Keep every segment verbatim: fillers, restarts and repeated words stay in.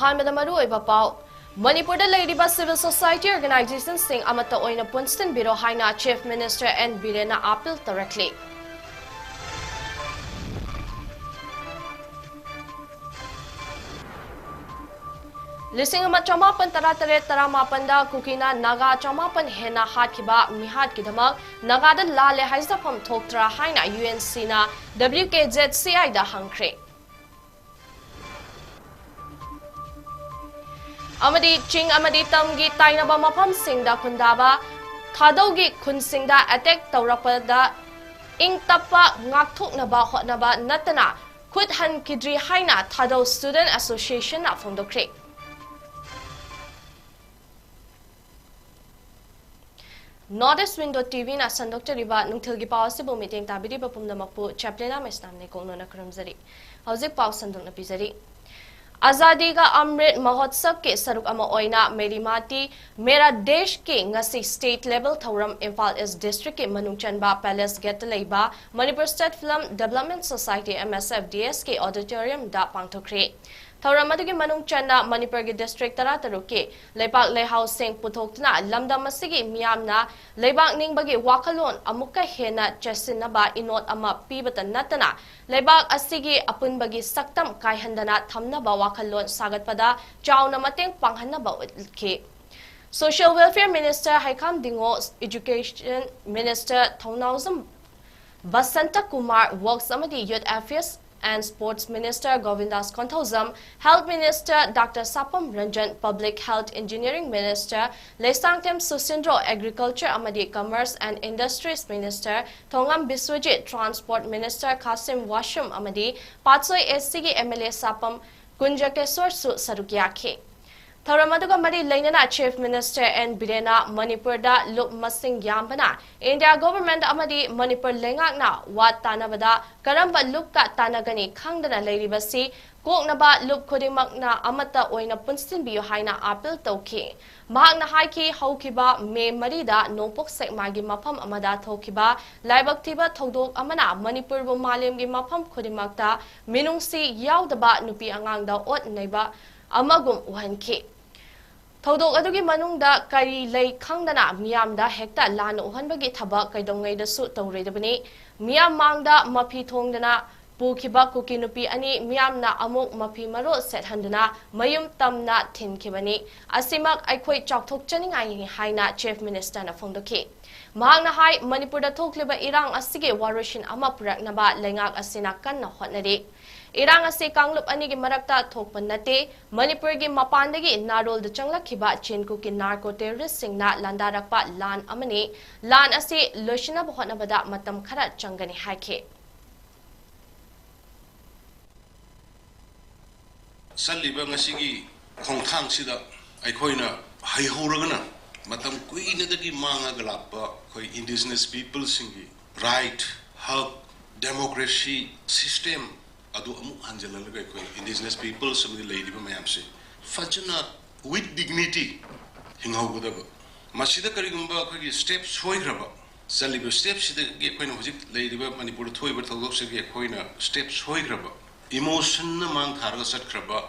ꯑꯍꯥꯟꯕꯗ ꯃꯔꯨꯑꯣꯏꯕ ꯄꯥꯎ꯫ ꯃꯅꯤꯄꯨꯔꯗ ꯂꯩꯔꯤꯕ civil society organizationꯁꯤꯡ ꯑꯃꯠꯇ ꯑꯣꯏꯅ ꯄꯨꯟꯁꯤꯟꯕꯤꯔꯣ ꯍꯥꯏꯅ Chief Minister N ꯕꯤꯔꯦꯟꯅ appeal ꯇꯧꯔꯛꯂꯤ꯫ ꯂꯤꯁꯤꯡ ꯑꯃ ꯆꯃꯥꯄꯟ ꯇꯔꯥꯇꯔꯦꯠ ꯇꯔꯥꯃꯥꯄꯟꯗ ꯀꯨꯀꯤꯅ ꯅꯥꯒꯥ ꯆꯃꯥꯄꯟ ꯍꯦꯟꯅ ꯍꯥꯠꯈꯤꯕ ꯃꯤꯍꯥꯠꯀꯤꯗꯃꯛ ꯅꯥꯒꯥꯗ ꯂꯥꯜꯂꯦ ꯍꯥꯏꯖꯐꯝ ꯊꯣꯛꯇ꯭ꯔꯥ ꯍꯥꯏꯅ UNCꯅ WKZCIꯗ ꯍꯪꯈ꯭ꯔꯦ꯫ ꯑꯃꯗꯤ ꯆꯤꯡ ꯑꯃꯗꯤ ꯇꯝꯒꯤ ꯇꯥꯏꯅꯕ ꯃꯐꯝꯁꯤꯡꯗ ꯈꯨꯟꯗꯥꯕ ꯊꯥꯗꯧꯒꯤ ꯈꯨꯟꯁꯤꯡꯗ attack ꯇꯧꯔꯛꯄꯗ ꯏꯪ ꯇꯞꯄ ꯉꯥꯛꯊꯣꯛꯅꯕ ꯍꯣꯠꯅꯕ ꯅꯠꯇꯅ ꯈꯨꯠ ꯍꯟꯈꯤꯗ꯭ꯔꯤ ꯍꯥꯏꯅ ꯊꯥꯗꯧ Student Associationꯅ ꯐꯣꯡꯗꯣꯛꯈ꯭ꯔꯦ꯫ North East Window TVꯅ ꯁꯟꯗꯣꯛꯆꯔꯤꯕ ꯅꯨꯡꯊꯤꯜꯒꯤ ꯄꯥꯎ ꯑꯁꯤꯕꯨ ꯃꯤꯠꯌꯦꯡ ꯇꯥꯕꯤꯔꯤꯕ ꯄꯨꯝꯅꯃꯛꯄꯨ ꯆꯦꯄ꯭ꯂꯤꯅꯥ ꯃꯩꯁꯅꯥꯝꯅ ꯀꯣꯛꯅꯣꯅ ꯈꯨꯔꯨꯝꯖꯔꯤ꯫ ꯍꯧꯖꯤꯛ ꯄꯥꯎ ꯁꯟꯗꯣꯛꯅ ꯄꯤꯖꯔꯤ꯫ ꯑꯖꯥꯗꯤ ꯀꯥ ꯑꯃ꯭ꯔꯤꯠ ꯃꯍꯣꯠꯁꯕꯀꯤ ꯁꯔꯨꯛ ꯑꯃ ꯑꯣꯏꯅ ꯃꯦꯔꯤ ꯃꯥꯇꯤ ꯃꯦꯔꯥ ꯗꯦꯁꯀꯤ ꯉꯁꯤ state level ꯊꯧꯔꯝ ꯏꯝꯐꯥꯜ East Districtꯀꯤ ꯃꯅꯨꯡ ꯆꯟꯕ Palace Gateꯇ ꯂꯩꯕ Manipur State Film Development Society, MSFDSꯀꯤ auditoriumꯗ ꯄꯥꯡꯊꯣꯛꯈ꯭ꯔꯦ꯫ ꯊꯧꯔꯝ ꯑꯗꯨꯒꯤ ꯃꯅꯨꯡ ꯆꯟꯅ ꯃꯅꯤꯄꯨꯔꯒꯤ district ꯇꯔꯥꯇꯔꯨꯛꯀꯤ ꯂꯩꯄꯥꯛ ꯂꯩꯍꯥꯎꯁꯤꯡ ꯄꯨꯊꯣꯛꯇꯨꯅ ꯂꯝꯗꯝ ꯑꯁꯤꯒꯤ ꯃꯤꯌꯥꯝꯅ ꯂꯩꯕꯥꯛ ꯅꯤꯡꯕꯒꯤ ꯋꯥꯈꯜꯂꯣꯟ ꯑꯃꯨꯛꯀ ꯍꯦꯟꯅ ꯆꯦꯠꯁꯤꯟꯅꯕ ꯏꯅꯣꯠ ꯑꯃ ꯄꯤꯕꯇ ꯅꯠꯇꯅ ꯂꯩꯕꯥꯛ ꯑꯁꯤꯒꯤ ꯑꯄꯨꯟꯕꯒꯤ ꯁꯛꯇꯝ ꯀꯥꯏꯍꯟꯗꯅ ꯊꯝꯅꯕ ꯋꯥꯈꯜꯂꯣꯟ ꯁꯥꯒꯠꯄꯗ ꯆꯥꯎꯅ ꯃꯇꯦꯡ ꯄꯥꯡꯍꯟꯅꯕ ꯎꯠꯈꯤ꯫ Social Welfare Minister Heikham Dingo, Education Minister Thounaojam Basanta Kumar, Works ꯑꯃꯗꯤ Youth Affairs and Sports Minister Govindas Konthoujam, Health Minister doctor Sapam Ranjan, Public Health Engineering Minister Leishangthem Susindro, Agriculture ꯑꯃꯗꯤ Commerce and Industries Minister Thongam Biswajit, Transport Minister Khashim Vashum ꯑꯃꯗꯤ ꯄꯥꯠꯁꯣꯏ ACꯒꯤ MLA ꯁꯥꯄꯝ ꯀꯨꯟꯖꯀꯦꯁꯣꯔꯁꯨ ꯁꯔꯨꯛ ꯌꯥꯈꯤ꯫ ꯊꯧꯔꯝ ꯑꯗꯨꯒ ꯃꯔꯤ ꯂꯩꯅꯅ Chief Minister N ꯕꯤꯔꯦꯟꯅ ꯃꯅꯤꯄꯨꯔꯗ ꯂꯨꯞ ꯃꯁꯤꯡ ꯌꯥꯝꯕꯅ India Government ꯑꯃꯗꯤ ꯃꯅꯤꯄꯨꯔ ꯂꯩꯉꯥꯛꯅ ꯋꯥ ꯇꯥꯅꯕꯗ ꯀꯔꯝꯕ ꯂꯨꯞꯀ ꯇꯥꯟꯅꯒꯅꯤ ꯈꯪꯗꯅ ꯂꯩꯔꯤꯕꯁꯤ ꯀꯣꯛꯅꯕ ꯂꯨꯞ ꯈꯨꯗꯤꯡꯃꯛꯅ ꯑꯃꯠꯇ ꯑꯣꯏꯅ ꯄꯨꯟꯁꯤꯟꯕꯤꯌꯨ ꯍꯥꯏꯅ appeal ꯇꯧꯈꯤ꯫ ꯃꯍꯥꯛꯅ ꯍꯥꯏꯈꯤ, ꯍꯧꯈꯤꯕ May ꯃꯔꯤꯗ ꯅꯣꯡꯄꯣꯛ ꯁꯦꯛꯃꯥꯏꯒꯤ ꯃꯐꯝ ꯑꯃꯗ ꯊꯣꯛꯈꯤꯕ ꯂꯥꯏꯕꯛ ꯊꯤꯕ ꯊꯧꯗꯣꯛ ꯑꯃꯅ ꯃꯅꯤꯄꯨꯔꯕꯨ ꯃꯥꯂꯦꯝꯒꯤ ꯃꯐꯝ ꯈꯨꯗꯤꯡꯃꯛꯇ ꯃꯤꯅꯨꯡꯁꯤ ꯌꯥꯎꯗꯕ ꯅꯨꯄꯤ ꯑꯉꯥꯡꯗ ꯑꯣꯠ ꯅꯩꯕ ꯑꯃꯒꯨꯝ ꯎꯍꯟꯈꯤ꯫ ꯊꯧꯗꯣꯛ ꯑꯗꯨꯒꯤ ꯃꯅꯨꯡꯗ ꯀꯔꯤ ꯂꯩ ꯈꯪꯗꯅ ꯃꯤꯌꯥꯝꯗ ꯍꯦꯛꯇ ꯂꯥꯟꯅ ꯎꯍꯟꯕꯒꯤ ꯊꯕꯛ ꯀꯩꯗꯧꯉꯩꯗꯁꯨ ꯇꯧꯔꯣꯏꯗꯕꯅꯤ꯫ ꯃꯤꯌꯥꯝ ꯃꯥꯡꯗ ꯃꯐꯤ ꯊꯣꯡꯗꯅ ꯄꯨꯈꯤꯕ ꯀꯨꯀꯤ ꯅꯨꯄꯤ ꯑꯅꯤ ꯃꯤꯌꯥꯝꯅ ꯑꯃꯨꯛ ꯃꯐꯤ ꯃꯔꯣꯜ ꯁꯦꯠꯍꯟꯗꯨꯅ ꯃꯌꯨꯝ ꯇꯝꯅ ꯊꯤꯟꯈꯤꯕꯅꯤ꯫ ꯑꯁꯤꯃꯛ ꯑꯩꯈꯣꯏ ꯆꯥꯎꯊꯣꯛꯆꯅꯤꯡꯉꯥꯏꯅꯤ ꯍꯥꯏꯅ Chief Ministerꯅ ꯐꯣꯡꯗꯣꯛꯈꯤ꯫ ꯃꯍꯥꯛꯅ ꯍꯥꯏ, ꯃꯅꯤꯄꯨꯔꯗ ꯊꯣꯛꯂꯤꯕ ꯏꯔꯥꯡ ꯑꯁꯤꯒꯤ ꯋꯥꯔꯣꯏꯁꯤꯟ ꯑꯃ ꯄꯨꯔꯛꯅꯕ ꯂꯩꯉꯥꯛ ꯑꯁꯤꯅ ꯀꯟꯅ ꯍꯣꯠꯅꯔꯤ꯫ ꯏꯔꯥꯡ ꯑꯁꯤ ꯀꯥꯡꯂꯨꯞ ꯑꯅꯤꯒꯤ ꯃꯔꯛꯇ ꯊꯣꯛꯄ ꯅꯠꯇꯦ꯫ ꯃꯅꯤꯄꯨꯔꯒꯤ ꯃꯄꯥꯟꯗꯒꯤ ꯅꯥꯔꯣꯜꯗ ꯆꯪꯂꯛꯈꯤꯕ ꯆꯤꯟ ꯀꯨꯀꯤ narco terroristꯁꯤꯡꯅ ꯂꯥꯟꯗꯥꯔꯛꯄ ꯂꯥꯟ ꯑꯃꯅꯤ꯫ ꯂꯥꯟ ꯑꯁꯤ ꯂꯣꯏꯁꯤꯟꯅꯕ ꯍꯣꯠꯅꯕꯗ ꯃꯇꯝ ꯈꯔ ꯆꯪꯒꯅꯤ ꯍꯥꯏꯈꯤ꯫ ꯆꯠꯂꯤꯕ ꯉꯁꯤꯒꯤ ꯈꯣꯡꯊꯥꯡꯁꯤꯗ ꯑꯩꯈꯣꯏꯅ ꯍꯩꯍꯧꯔꯒꯅ ꯃꯇꯝ ꯀꯨꯏꯅꯗꯒꯤ ꯃꯥꯡꯉꯒ ꯂꯥꯛꯄ ꯑꯩꯈꯣꯏ indigenous peopleꯁꯤꯡꯒꯤ right, ꯍꯛ, democracy system ꯑꯗꯨ ꯑꯃꯨꯛ ꯍꯟꯖꯤꯜꯍꯜꯂꯒ ꯑꯩꯈꯣꯏ indigenous peoples ꯑꯃꯗꯤ ꯂꯩꯔꯤꯕ ꯃꯌꯥꯝꯁꯦ ꯐꯖꯅ with dignity ꯍꯤꯡꯍꯧꯒꯗꯕ꯫ ꯃꯁꯤꯗ ꯀꯔꯤꯒꯨꯝꯕ ꯑꯩꯈꯣꯏꯒꯤ step ꯁꯣꯏꯈ꯭ꯔꯕ, ꯆꯠꯂꯤꯕ stepꯁꯤꯗꯒꯤ ꯑꯩꯈꯣꯏꯅ ꯍꯧꯖꯤꯛ ꯂꯩꯔꯤꯕ ꯃꯅꯤꯄꯨꯔꯗ ꯊꯣꯛꯏꯕ ꯊꯧꯗꯣꯛꯁꯤꯒꯤ ꯑꯩꯈꯣꯏꯅ step ꯁꯣꯏꯈ꯭ꯔꯕ, emotionꯅ ꯃꯥꯡ ꯊꯥꯔꯒ ꯆꯠꯈ꯭ꯔꯕ,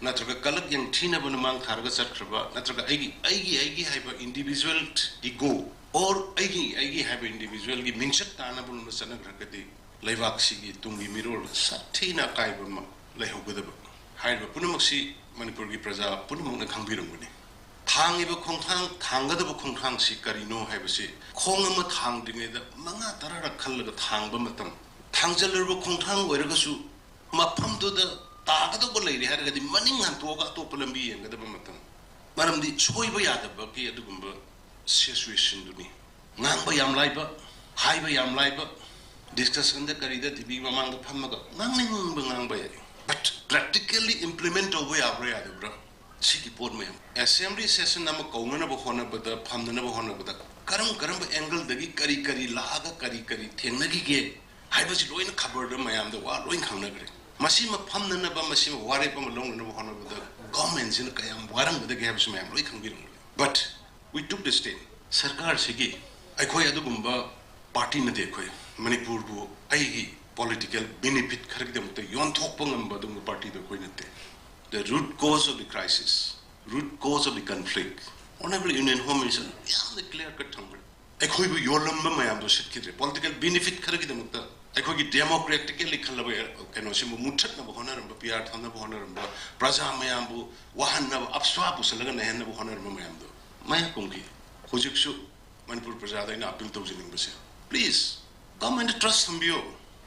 ꯅꯠꯇ꯭ꯔꯒ ꯀꯂꯛ ꯌꯦꯡꯊꯤꯅꯕꯅ ꯃꯥꯡ ꯊꯥꯔꯒ ꯆꯠꯈ꯭ꯔꯕ, ꯅꯠꯇ꯭ꯔꯒ ꯑꯩꯒꯤ, ꯑꯩꯒꯤ, ꯑꯩꯒꯤ ꯍꯥꯏꯕ individual ego or ꯑꯩꯒꯤ, ꯑꯩꯒꯤ ꯍꯥꯏꯕ individualꯒꯤ ꯃꯤꯡꯆꯠ ꯇꯥꯅꯕ ꯂꯣꯝꯗ ꯆꯠꯅꯈ꯭ꯔꯒꯗꯤ ꯂꯩꯕꯥꯛꯁꯤꯒꯤ ꯇꯨꯡꯒꯤ ꯃꯤꯔꯣꯜꯗ ꯁꯥꯊꯤꯅ ꯑꯀꯥꯏꯕ ꯑꯃ ꯂꯩꯍꯧꯒꯗꯕ꯫ ꯍꯥꯏꯔꯤꯕ ꯄꯨꯝꯅꯃꯛꯁꯤ ꯃꯅꯤꯄꯨꯔꯒꯤ ꯄ꯭ꯔꯖꯥ ꯄꯨꯝꯅꯃꯛꯅ ꯈꯪꯕꯤꯔꯝꯒꯅꯤ꯫ ꯊꯥꯡꯉꯤꯕ ꯈꯣꯡꯊꯥꯡ, ꯊꯥꯡꯒꯗꯕ ꯈꯣꯡꯊꯥꯡꯁꯤ ꯀꯔꯤꯅꯣ ꯍꯥꯏꯕꯁꯤ ꯈꯣꯡ ꯑꯃ ꯊꯥꯡꯗ꯭ꯔꯤꯉꯩꯗ ꯃꯉꯥ ꯇꯔꯥꯔꯛ ꯈꯜꯂꯒ ꯊꯥꯡꯕ ꯃꯇꯝ, ꯊꯥꯡꯖꯜꯂꯨꯔꯕ ꯈꯣꯡꯊꯥꯡ ꯑꯣꯏꯔꯒꯁꯨ ꯃꯐꯝꯗꯨꯗ ꯇꯥꯒꯗꯧꯕ ꯂꯩꯔꯦ ꯍꯥꯏꯔꯒꯗꯤ ꯃꯅꯤꯡ ꯍꯟꯇꯣꯛꯑꯒ ꯑꯇꯣꯞꯄ ꯂꯝꯕꯤ ꯌꯦꯡꯒꯗꯕ ꯃꯇꯝ꯫ ꯃꯔꯝꯗꯤ ꯁꯣꯏꯕ ꯌꯥꯗꯕꯒꯤ ꯑꯗꯨꯒꯨꯝꯕ situationꯗꯨꯅꯤ꯫ ꯉꯥꯡꯕ ꯌꯥꯝ ꯂꯥꯏꯕ, ꯍꯥꯏꯕ ꯌꯥꯝ ꯂꯥꯏꯕ, discussionꯗ ꯀꯔꯤꯗ TV ꯃꯃꯥꯡꯗ ꯐꯝꯃꯒ ꯉꯥꯡꯅꯤꯡꯕ ꯉꯥꯡꯕ ꯌꯥꯏ, but practically implement ꯇꯧꯕ ꯌꯥꯕ꯭ꯔꯥ ꯌꯥꯗꯕ꯭ꯔꯥ? ꯁꯤꯒꯤ ꯄꯣꯠ ꯃꯌꯥꯝ assembly session ꯑꯃ ꯀꯧꯅꯅꯕ ꯍꯣꯠꯅꯕꯗ, ꯐꯝꯅꯅꯕ ꯍꯣꯠꯅꯕꯗ ꯀꯔꯝ ꯀꯔꯝꯕ angleꯗꯒꯤ ꯀꯔꯤ ꯀꯔꯤ ꯂꯥꯛꯑꯒ ꯀꯔꯤ ꯀꯔꯤ ꯊꯦꯡꯅꯈꯤꯒꯦ ꯍꯥꯏꯕꯁꯤ ꯂꯣꯏꯅ ꯈꯕꯔꯗ ꯃꯌꯥꯝꯗ ꯋꯥ ꯂꯣꯏ ꯈꯪꯅꯈ꯭ꯔꯦ꯫ ꯃꯁꯤꯃ ꯐꯝꯅꯅꯕ, ꯃꯁꯤꯃ ꯋꯥꯔꯦꯞ ꯑꯃ ꯂꯧꯅꯅꯕ ꯍꯣꯠꯅꯕꯗ governmentꯁꯤꯅ ꯀꯌꯥꯝ ꯋꯥꯔꯝꯒꯗꯒꯦ ꯍꯥꯏꯕꯁꯤ ꯃꯌꯥꯝ ꯂꯣꯏ ꯈꯪꯕꯤꯔꯝꯒꯅꯤ꯫ But we took the stand. ꯁꯔꯀꯥꯔꯁꯤꯒꯤ, ꯑꯩꯈꯣꯏ ꯑꯗꯨꯒꯨꯝꯕ party ꯅꯠꯇꯦ꯫ ꯑꯩꯈꯣꯏ ꯃꯅꯤꯄꯨꯔꯕꯨ ꯑꯩꯒꯤ political benefit ꯈꯔꯒꯤꯗꯃꯛꯇ ꯌꯣꯟꯊꯣꯛꯄ ꯉꯝꯕ ꯑꯗꯨꯒꯨꯝꯕ partyꯗꯨ ꯑꯩꯈꯣꯏ ꯅꯠꯇꯦ꯫ The root cause of the crisis, root cause of the conflict, Honorable Union Home Minister ꯌꯥꯝꯅ clear cut ꯊꯝꯈ꯭ꯔꯦ꯫ ꯑꯩꯈꯣꯏꯕꯨ ꯌꯣꯜꯂꯝꯕ ꯃꯌꯥꯝꯗꯣ ꯁꯤꯠꯈꯤꯗ꯭ꯔꯦ꯫ Political benefit ꯈꯔꯒꯤꯗꯃꯛꯇ ꯑꯩꯈꯣꯏꯒꯤ democratically ꯈꯜꯂꯕ ꯀꯩꯅꯣꯁꯤꯕꯨ ꯃꯨꯠꯊꯠꯅꯕ ꯍꯣꯠꯅꯔꯝꯕ, ꯄꯤꯌꯥꯔ ꯊꯝꯅꯕ ꯍꯣꯠꯅꯔꯝꯕ, ꯄ꯭ꯔꯖꯥ ꯃꯌꯥꯝꯕꯨ ꯋꯥꯍꯟꯅꯕ, ꯑꯞꯁ꯭ꯋꯥ ꯄꯨꯁꯜꯂꯒ ꯅꯩꯍꯟꯅꯕ ꯍꯣꯠꯅꯔꯝꯕ ꯃꯌꯥꯝꯗꯣ ꯃꯌꯥ ꯀꯨꯝꯈꯤ꯫ ꯍꯧꯖꯤꯛꯁꯨ ꯃꯅꯤꯄꯨꯔ ꯄ꯭ꯔꯖꯥꯗ ꯑꯩꯅ appeal ꯇꯧꯖꯅꯤꯡꯕꯁꯦ, please, government the trust ꯊꯝꯕꯤꯌꯣ꯫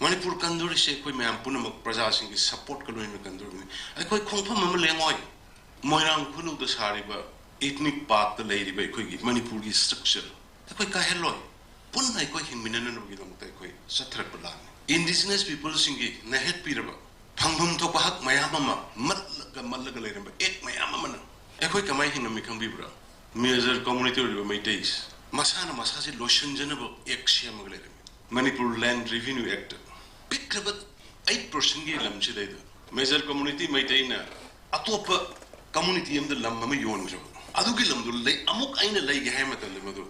Manipur ꯀꯟꯗꯣꯔꯤꯁꯦ ꯑꯩꯈꯣꯏ ꯃꯌꯥꯝ ꯄꯨꯝꯅꯃꯛ ꯄ꯭ꯔꯖꯥꯁꯤꯡꯒꯤ support ꯀ ꯂꯣꯏꯅꯅ ꯀꯟꯗꯣꯔꯤꯕꯅꯤ꯫ ꯑꯩꯈꯣꯏ ꯈꯣꯡꯐꯝ ꯑꯃ ꯂꯦꯡꯉꯣꯏ꯫ ꯃꯣꯏꯔꯥꯡ ꯈꯨꯅꯧꯗ ꯁꯥꯔꯤꯕ ethnic park ꯇ ꯂꯩꯔꯤꯕ ꯑꯩꯈꯣꯏꯒꯤ ꯃꯅꯤꯄꯨꯔꯒꯤ structure ꯑꯩꯈꯣꯏ ꯀꯥꯏꯍꯜꯂꯣꯏ꯫ ꯄꯨꯟꯅ ꯑꯩꯈꯣꯏ ꯍꯤꯡꯃꯤꯟꯅꯅꯕꯒꯤꯗꯃꯛꯇ ꯑꯩꯈꯣꯏ ꯆꯠꯊꯔꯛꯄ ꯂꯥꯟꯅꯤ꯫ Indigenous people ꯁꯤꯡꯒꯤ ꯅꯩꯍꯠꯄꯤꯔꯕ ꯐꯪꯐꯝ ꯊꯣꯛꯄ ꯍꯛ ꯃꯌꯥꯝ ꯑꯃ ꯃꯠꯂꯒ ꯃꯠꯂꯒ ꯂꯩꯔꯝꯕ act ꯃꯌꯥꯝ ꯑꯃꯅ ꯑꯩꯈꯣꯏ ꯀꯃꯥꯏꯅ ꯍꯤꯡꯉꯝꯃꯤ ꯈꯪꯕꯤꯕ꯭ꯔꯥ? Major community ꯑꯣꯏꯔꯤꯕ ꯃꯩꯇꯩ ꯃꯁꯥꯅ ꯃꯁꯥꯁꯦ ꯂꯣꯏꯁꯤꯟꯖꯅꯕ act ꯁꯦꯝꯃꯒ ꯂꯩꯔꯝꯃꯤ꯫ Manipur Land Revenue Act ꯄꯤꯛꯈ꯭ꯔꯕ eight percent ꯒꯤ ꯂꯝꯁꯤꯗꯩꯗ major community ꯃꯩꯇꯩꯅ ꯑꯇꯣꯞꯄ community ꯑꯃꯗ ꯂꯝ ꯑꯃ ꯌꯣꯟꯈ꯭ꯔꯕ, ꯑꯗꯨꯒꯤ ꯂꯝꯗꯨ ꯂꯩ, ꯑꯃꯨꯛ ꯑꯩꯅ ꯂꯩꯒꯦ ꯍꯥꯏꯕ ꯃꯇꯝꯗ ꯃꯗꯨ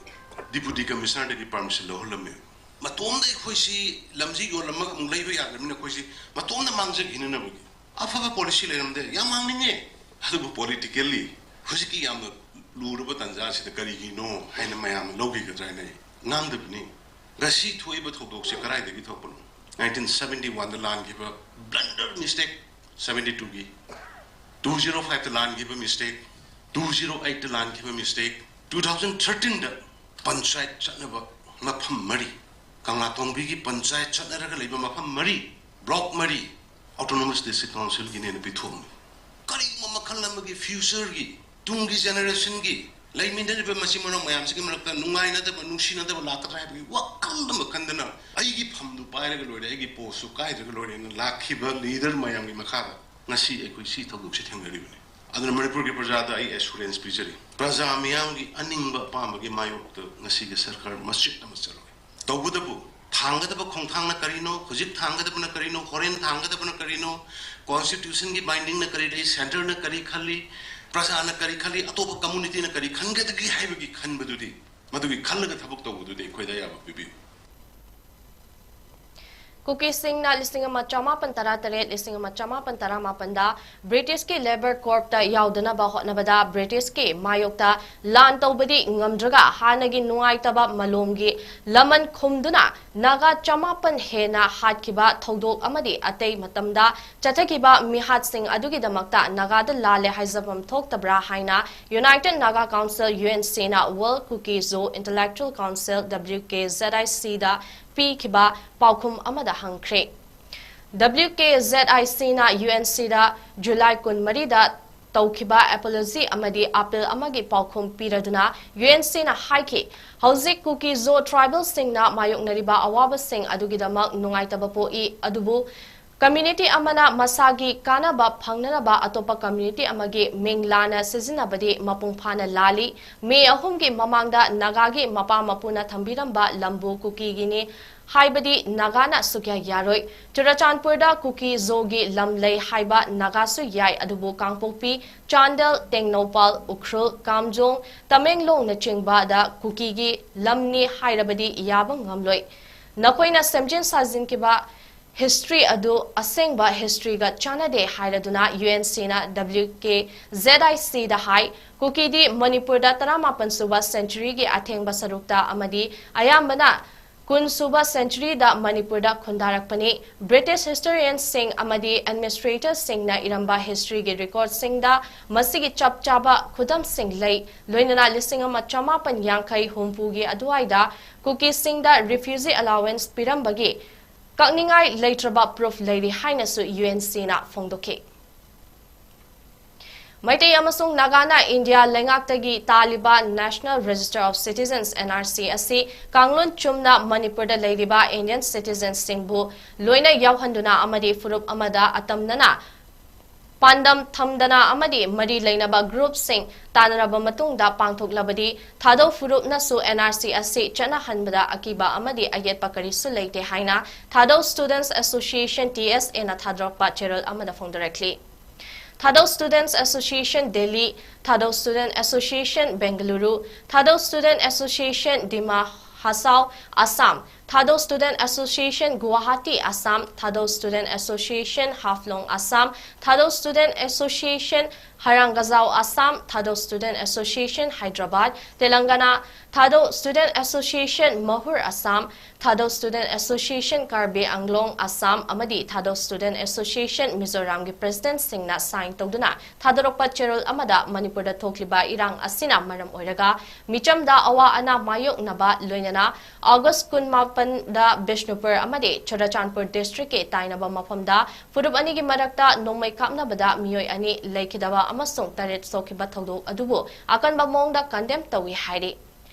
Deputy Commissioner ꯗꯒꯤ permission ꯂꯧꯍꯜꯂꯝꯃꯤ꯫ ꯃꯇꯣꯝꯗ ꯑꯩꯈꯣꯏꯁꯤ ꯂꯝꯁꯤ ꯌꯣꯜꯂꯝꯃꯒ ꯑꯃꯨꯛ ꯂꯩꯕ ꯌꯥꯗ꯭ꯔꯕꯅꯤꯅ ꯑꯩꯈꯣꯏꯁꯤ ꯃꯇꯣꯝꯗ ꯃꯥꯡꯖꯈꯤꯅꯅꯕꯒꯤ ꯑꯐꯕ policy ꯂꯩꯔꯝꯗꯦ꯫ ꯌꯥꯝ ꯃꯥꯡꯅꯤꯡꯉꯦ꯫ ꯑꯗꯨꯕꯨ politically ꯍꯧꯖꯤꯛꯀꯤ ꯌꯥꯝꯅ ꯂꯨꯔꯕ ꯇꯥꯟꯖꯥꯁꯤꯗ ꯀꯔꯤꯒꯤꯅꯣ ꯍꯥꯏꯅ ꯃꯌꯥꯝꯅ ꯂꯧꯈꯤꯒꯗ꯭ꯔꯥ ꯍꯥꯏꯅ ꯑꯩ ꯉꯥꯡꯗꯕꯅꯤ꯫ ꯉꯁꯤ ꯊꯣꯛꯏꯕ ꯊꯧꯗꯣꯛꯁꯦ ꯀꯗꯥꯏꯗꯒꯤ ꯊꯣꯛꯄꯅꯣ? Nineteen seventy one ꯗ ꯂꯥꯟꯈꯤꯕ blunder mistake, seventy two ꯒꯤ, two zero five ꯗ ꯂꯥꯟꯈꯤꯕ mistake, two zero eight ꯗ ꯂꯥꯟꯈꯤꯕ mistake, two thousand thirteen ꯗ ꯄꯟꯆꯥꯌꯠ ꯆꯠꯅꯕ ꯃꯐꯝ ꯃꯔꯤ, ꯀꯪꯂꯥꯇꯣꯡꯕꯤꯒꯤ ꯄꯟꯆꯥꯌꯠ ꯆꯠꯅꯔꯒ ꯂꯩꯕ ꯃꯐꯝ ꯃꯔꯤ, block ꯃꯔꯤ Autonomous District Council ꯒꯤꯅꯦꯅ ꯄꯤꯊꯣꯛꯑꯝꯃꯤ꯫ ꯀꯔꯤꯒꯨꯝꯕ ꯃꯈꯜ ꯑꯃꯒꯤ future ꯒꯤ, ꯇꯨꯡꯒꯤ generation ꯒꯤ, ꯂꯩꯃꯤꯟꯅꯔꯤꯕ ꯃꯆꯤꯟ ꯃꯅꯥꯎ ꯃꯌꯥꯝꯁꯤꯒꯤ ꯃꯔꯛꯇ ꯅꯨꯡꯉꯥꯏꯅꯗꯕ, ꯅꯨꯡꯁꯤꯅꯗꯕ ꯂꯥꯛꯀꯗ꯭ꯔꯥ ꯍꯥꯏꯕꯒꯤ ꯋꯥꯈꯜ ꯑꯃ ꯈꯟꯗꯅ ꯑꯩꯒꯤ ꯐꯝꯗꯨ ꯄꯥꯏꯔꯒ ꯂꯣꯏꯔꯦ, ꯑꯩꯒꯤ post ꯁꯨ ꯀꯥꯏꯗ꯭ꯔꯒ ꯂꯣꯏꯔꯦꯅ ꯂꯥꯛꯈꯤꯕ leader ꯃꯌꯥꯝꯒꯤ ꯃꯈꯥꯗ ꯉꯁꯤ ꯑꯩꯈꯣꯏ ꯁꯤ ꯊꯧꯗꯣꯛꯁꯤ ꯊꯦꯡꯅꯔꯤꯕꯅꯤ꯫ ꯑꯗꯨꯅ ꯃꯅꯤꯄꯨꯔꯒꯤ ꯄ꯭ꯔꯖꯥꯗ ꯑꯩ assurance ꯄꯤꯖꯔꯤ, ꯄ꯭ꯔꯖꯥ ꯃꯤꯌꯥꯝꯒꯤ ꯑꯅꯤꯡꯕ ꯑꯄꯥꯝꯕꯒꯤ ꯃꯥꯌꯣꯛꯇ ꯉꯁꯤꯒꯤ ꯁꯔꯀꯥꯔ ꯃꯆꯦꯠ ꯑꯃ ꯆꯠꯂꯣꯏ꯫ ꯇꯧꯕꯇꯕꯨ ꯊꯥꯡꯒꯗꯕ ꯈꯣꯡꯊꯥꯡꯅ ꯀꯔꯤꯅꯣ, ꯍꯧꯖꯤꯛ ꯊꯥꯡꯒꯗꯕꯅ ꯀꯔꯤꯅꯣ, ꯍꯣꯔꯦꯟ ꯊꯥꯡꯒꯗꯕꯅ ꯀꯔꯤꯅꯣ, constitution ꯒꯤ binding ꯅ ꯀꯔꯤ ꯂꯩ, centre ꯅ ꯀꯔꯤ ꯈꯜꯂꯤ, ꯄ꯭ꯔꯖꯥꯅ ꯀꯔꯤ ꯈꯜꯂꯤ, ꯑꯇꯣꯞꯄ community ꯅ ꯀꯔꯤ ꯈꯟꯒꯗꯒꯦ ꯍꯥꯏꯕꯒꯤ ꯈꯟꯕꯗꯨꯗꯤ, ꯃꯗꯨꯒꯤ ꯈꯜꯂꯒ ꯊꯕꯛ ꯇꯧꯕꯗꯨꯗꯤ ꯑꯩꯈꯣꯏꯗ ꯑꯌꯥꯕ ꯄꯤꯕꯤꯌꯨ꯫ ꯀꯨꯀꯤꯁꯤꯡꯅ ꯂꯤꯁꯤꯡ ꯑꯃ ꯆꯃꯥꯄꯟ ꯇꯔꯥꯇꯔꯦꯠ, ꯂꯤꯁꯤꯡ ꯑꯃ ꯆꯃꯥꯄꯟ ꯇꯔꯥꯃꯥꯄꯟꯗ ꯕ꯭ꯔꯤꯇꯤꯁꯀꯤ ꯂꯦꯕꯔ ꯀꯣꯔꯞꯇ ꯌꯥꯎꯗꯅꯕ ꯍꯣꯠꯅꯕꯗ ꯕ꯭ꯔꯤꯇꯤꯁꯀꯤ ꯃꯥꯌꯣꯛꯇ ꯂꯥꯟ ꯇꯧꯕꯗꯤ ꯉꯝꯗ꯭ꯔꯒ ꯍꯥꯟꯅꯒꯤ ꯅꯨꯡꯉꯥꯏꯇꯕ ꯃꯂꯣꯝꯒꯤ ꯂꯃꯟ ꯈꯨꯝꯗꯨꯅ ꯅꯥꯒꯥ ꯆꯃꯥꯄꯟ ꯍꯦꯟꯅ ꯍꯥꯠꯈꯤꯕ ꯊꯧꯗꯣꯛ ꯑꯃꯗꯤ ꯑꯇꯩ ꯃꯇꯝꯗ ꯆꯠꯊꯈꯤꯕ ꯃꯤꯍꯥꯠꯁꯤꯡ ꯑꯗꯨꯒꯤꯗꯃꯛꯇ ꯅꯥꯒꯥꯗ ꯂꯥꯜꯂꯦ ꯍꯥꯏꯖꯐꯝ ꯊꯣꯛꯇꯕ꯭ꯔꯥ ꯍꯥꯏꯅ United Naga Council, UNC, ꯅ World Kuki Zo Intellectual Council, W K Z I C, ꯗ ꯄꯤꯈꯤꯕ ꯄꯥꯎꯈꯨꯝ ꯑꯃꯗ ꯍꯪꯈ꯭ꯔꯦ꯫ W K Z I C ꯅ UNC ꯗ ꯖꯨꯂꯥꯏ ꯀꯨꯟꯃꯔꯤꯗ ꯇꯧꯈꯤꯕ apology ꯑꯃꯗꯤ appeal ꯑꯃꯒꯤ ꯄꯥꯎꯈꯨꯝ ꯄꯤꯔꯗꯨꯅ UNC ꯅ ꯍꯥꯏꯈꯤ, ꯍꯧꯖꯤꯛ ꯀꯨꯀꯤ ꯖꯣ ꯇ꯭ꯔꯥꯏꯕꯦꯜꯁꯤꯡꯅ ꯃꯥꯌꯣꯛꯅꯔꯤꯕ ꯑꯋꯥꯕꯁꯤꯡ ꯑꯗꯨꯒꯤꯗꯃꯛ ꯅꯨꯡꯉꯥꯏꯇꯕ ꯄꯣꯛꯏ, ꯑꯗꯨꯕꯨ ꯀꯝꯃ꯭ꯌꯨꯅꯤꯇꯤ ꯑꯃꯅ ꯃꯁꯥꯒꯤ ꯀꯥꯟꯅꯕ ꯐꯪꯅꯅꯕ ꯑꯇꯣꯞꯄ ꯀꯝꯃ꯭ꯌꯨꯅꯤꯇꯤ ꯑꯃꯒꯤ ꯃꯤꯡ ꯂꯥꯟꯅ ꯁꯤꯖꯤꯟꯅꯕꯗꯤ ꯃꯄꯨꯡ ꯐꯥꯅ ꯂꯥꯜꯂꯤ꯫ ꯃꯦ ꯑꯍꯨꯝꯒꯤ ꯃꯃꯥꯡꯗ ꯅꯥꯒꯥꯒꯤ ꯃꯄꯥ ꯃꯄꯨꯅ ꯊꯝꯕꯤꯔꯝꯕ ꯂꯝꯕꯨ ꯀꯨꯀꯤꯒꯤꯅꯤ ꯍꯥꯏꯕꯗꯤ ꯅꯥꯒꯥꯅ ꯁꯨꯛꯌꯥ ꯌꯥꯔꯣꯏ꯫ ꯆꯨꯔꯆꯥꯟꯄꯨꯔꯗ ꯀꯨꯀꯤ ꯖꯣꯒꯤ ꯂꯝ ꯂꯩ ꯍꯥꯏꯕ ꯅꯥꯒꯥꯁꯨ ꯌꯥꯏ, ꯑꯗꯨꯕꯨ ꯀꯥꯡꯄꯣꯛꯄꯤ, ꯆꯥꯟꯗꯦꯜ, ꯇꯦꯡꯅꯧꯄꯥꯜ, ꯎꯈ꯭ꯔꯨꯜ, ꯀꯥꯝꯖꯣꯡ, ꯇꯃꯦꯡꯂꯣꯡꯅꯆꯤꯡꯕꯗ ꯀꯨꯀꯤꯒꯤ ꯂꯝꯅꯤ ꯍꯥꯏꯔꯕꯗꯤ ꯌꯥꯕ ꯉꯝꯂꯣꯏ꯫ ꯅꯈꯣꯏꯅ ꯁꯦꯝꯖꯤꯟ ꯁꯥꯖꯤꯟꯈꯤꯕ ꯍꯤꯁꯇ꯭ꯔꯤ ꯑꯗꯨ ꯑꯁꯦꯡꯕ ꯍꯤꯁꯇ꯭ꯔꯤꯒ ꯆꯥꯟꯅꯗꯦ ꯍꯥꯏꯔꯗꯨꯅ UNC ꯅ W K Z I C ꯗ ꯍꯥꯏ, ꯀꯨꯀꯤꯗꯤ ꯃꯅꯤꯄꯨꯔꯗ ꯇꯔꯥꯃꯥꯄꯟ ꯁꯨꯕ ꯁꯦꯟꯆꯨꯔꯤꯒꯤ ꯑꯊꯦꯡꯕ ꯁꯔꯨꯛꯇ ꯑꯃꯗꯤ ꯑꯌꯥꯝꯕꯅ ꯀꯨꯟ ꯁꯨꯕ ꯁꯦꯟꯆꯨꯔꯤꯗ ꯃꯅꯤꯄꯨꯔꯗ ꯈꯨꯟꯗꯥꯔꯛꯄꯅꯤ꯫ ꯕ꯭ꯔꯤꯇꯤꯁ ꯍꯤꯁꯇꯣꯔꯤꯌꯟꯁꯤꯡ ꯑꯃꯗꯤ ꯑꯦꯗꯃꯤꯅꯤꯁꯇ꯭ꯔꯦꯇꯔꯁꯤꯡꯅ ꯏꯔꯝꯕ ꯍꯤꯁꯇ꯭ꯔꯤꯒꯤ ꯔꯦꯀꯣꯔꯗꯁꯤꯡꯗ ꯃꯁꯤꯒꯤ ꯆꯞ ꯆꯥꯕ ꯈꯨꯗꯝꯁꯤꯡ ꯂꯩ, ꯂꯣꯏꯅꯅ ꯂꯤꯁꯤꯡ ꯑꯃ ꯆꯃꯥꯄꯟ ꯌꯥꯡꯈꯩ ꯍꯨꯝꯐꯨꯒꯤ ꯑꯗꯨꯋꯥꯏꯗ ꯀꯨꯀꯤꯁꯤꯡꯗ ꯔꯤꯐ꯭ꯌꯨꯖꯤ ꯑꯦꯂꯥꯋꯦꯟꯁ ꯄꯤꯔꯝꯕꯒꯤ ꯀꯛꯅꯤꯡꯉꯥꯏ ꯂꯩꯇ꯭ꯔꯕ ꯄ꯭ꯔꯨꯐ ꯂꯩꯔꯤ ꯍꯥꯏꯅꯁꯨ UNC ꯅ ꯐꯣꯡꯗꯣꯛꯈꯤ꯫ ꯃꯩꯇꯩ ꯑꯃꯁꯨꯡ ꯅꯥꯒꯥꯅ ꯏꯟꯗꯤꯌꯥ ꯂꯩꯉꯥꯛꯇꯒꯤ ꯇꯥꯜꯂꯤꯕ National Register of Citizens, N R C, ꯑꯁꯤ ꯀꯥꯡꯂꯣꯟ ꯆꯨꯝꯅ ꯃꯅꯤꯄꯨꯔꯗ ꯂꯩꯔꯤꯕ Indian citizensꯁꯤꯡꯕꯨ ꯂꯣꯏꯅ ꯌꯥꯎꯍꯟꯗꯨꯅ ꯑꯃꯗꯤ ꯐꯨꯔꯨꯞ ꯑꯃꯗ ꯑꯇꯝꯅꯅ ꯄꯥꯟꯗꯝ ꯊꯝꯗꯅ ꯑꯃꯗꯤ ꯃꯔꯤ ꯂꯩꯅꯕ ꯒ꯭ꯔꯨꯞꯁꯤꯡ ꯇꯥꯟꯅꯔꯕ ꯃꯇꯨꯡꯗ ꯄꯥꯡꯊꯣꯛꯂꯕꯗꯤ ꯊꯥꯗꯧ ꯐꯨꯔꯨꯞꯅꯁꯨ N R C ꯑꯁꯤ ꯆꯠꯅꯍꯟꯕꯗ ꯑꯀꯤꯕ ꯑꯃꯗꯤ ꯑꯌꯦꯠꯄ ꯀꯔꯤꯁꯨ ꯂꯩꯇꯦ ꯍꯥꯏꯅ Thadou Students Association, T S A, ꯅ ꯊꯥꯗꯣꯔꯛꯄ ꯆꯦꯔꯣꯜ ꯑꯃꯗ ꯐꯣꯡꯗꯣꯔꯛꯂꯤ꯫ Thadou Students Association, Delhi, Thadou Student Association, Bengaluru, Thadou Student Association, Dima Hasao, Assam, Thado Student Association Guwahati, Assam, Thado Student Association Haflong, Assam, Thado Student Association Harangajao, Assam, Thado Student Association Hyderabad, Telangana, Thado Student Association Mahur, Assam, Thado Student Association Karbi Anglong, Assam ꯑꯃꯗꯤ Thado Student Association Mizoramꯒꯤ presidentꯁꯤꯡꯅ sign ꯇꯧꯗꯨꯅ ꯊꯥꯗꯣꯔꯛꯄ ꯆꯦꯔꯣꯜ ꯑꯃꯗ ꯃꯅꯤꯄꯨꯔꯗ ꯊꯣꯛꯂꯤꯕ ꯏꯔꯥꯡ ꯑꯁꯤꯅ ꯃꯔꯝ ꯑꯣꯏꯔꯒ ꯃꯤꯆꯝꯗ ꯑꯋꯥ ꯑꯅꯥ ꯃꯥꯌꯣꯛꯅꯕ ꯂꯣꯏꯅꯅ August ꯀꯨꯟꯃꯥꯄꯟꯗ ꯕꯤꯁꯅꯨꯄꯨꯔ ꯑꯃꯗꯤ ꯆꯨꯔꯆꯥꯟꯄꯨꯔ districtꯀꯤ ꯇꯥꯏꯅꯕ ꯃꯐꯝꯗ ꯐꯨꯔꯨꯞ ꯑꯅꯤꯒꯤ ꯃꯔꯛꯇ ꯅꯣꯡꯃꯩ ꯀꯥꯞꯅꯕꯗ ꯃꯤꯑꯣꯏ ꯑꯅꯤ ꯂꯩꯈꯤꯗꯕ ꯑꯃꯁꯨꯡ ꯇꯔꯦꯠ ꯁꯣꯛꯈꯤꯕ ꯊꯧꯗꯣꯛ ꯑꯗꯨꯕꯨ ꯑꯀꯟꯕ ꯃꯑꯣꯡꯗ condemn ꯇꯧꯏ ꯍꯥꯏꯔꯤ꯫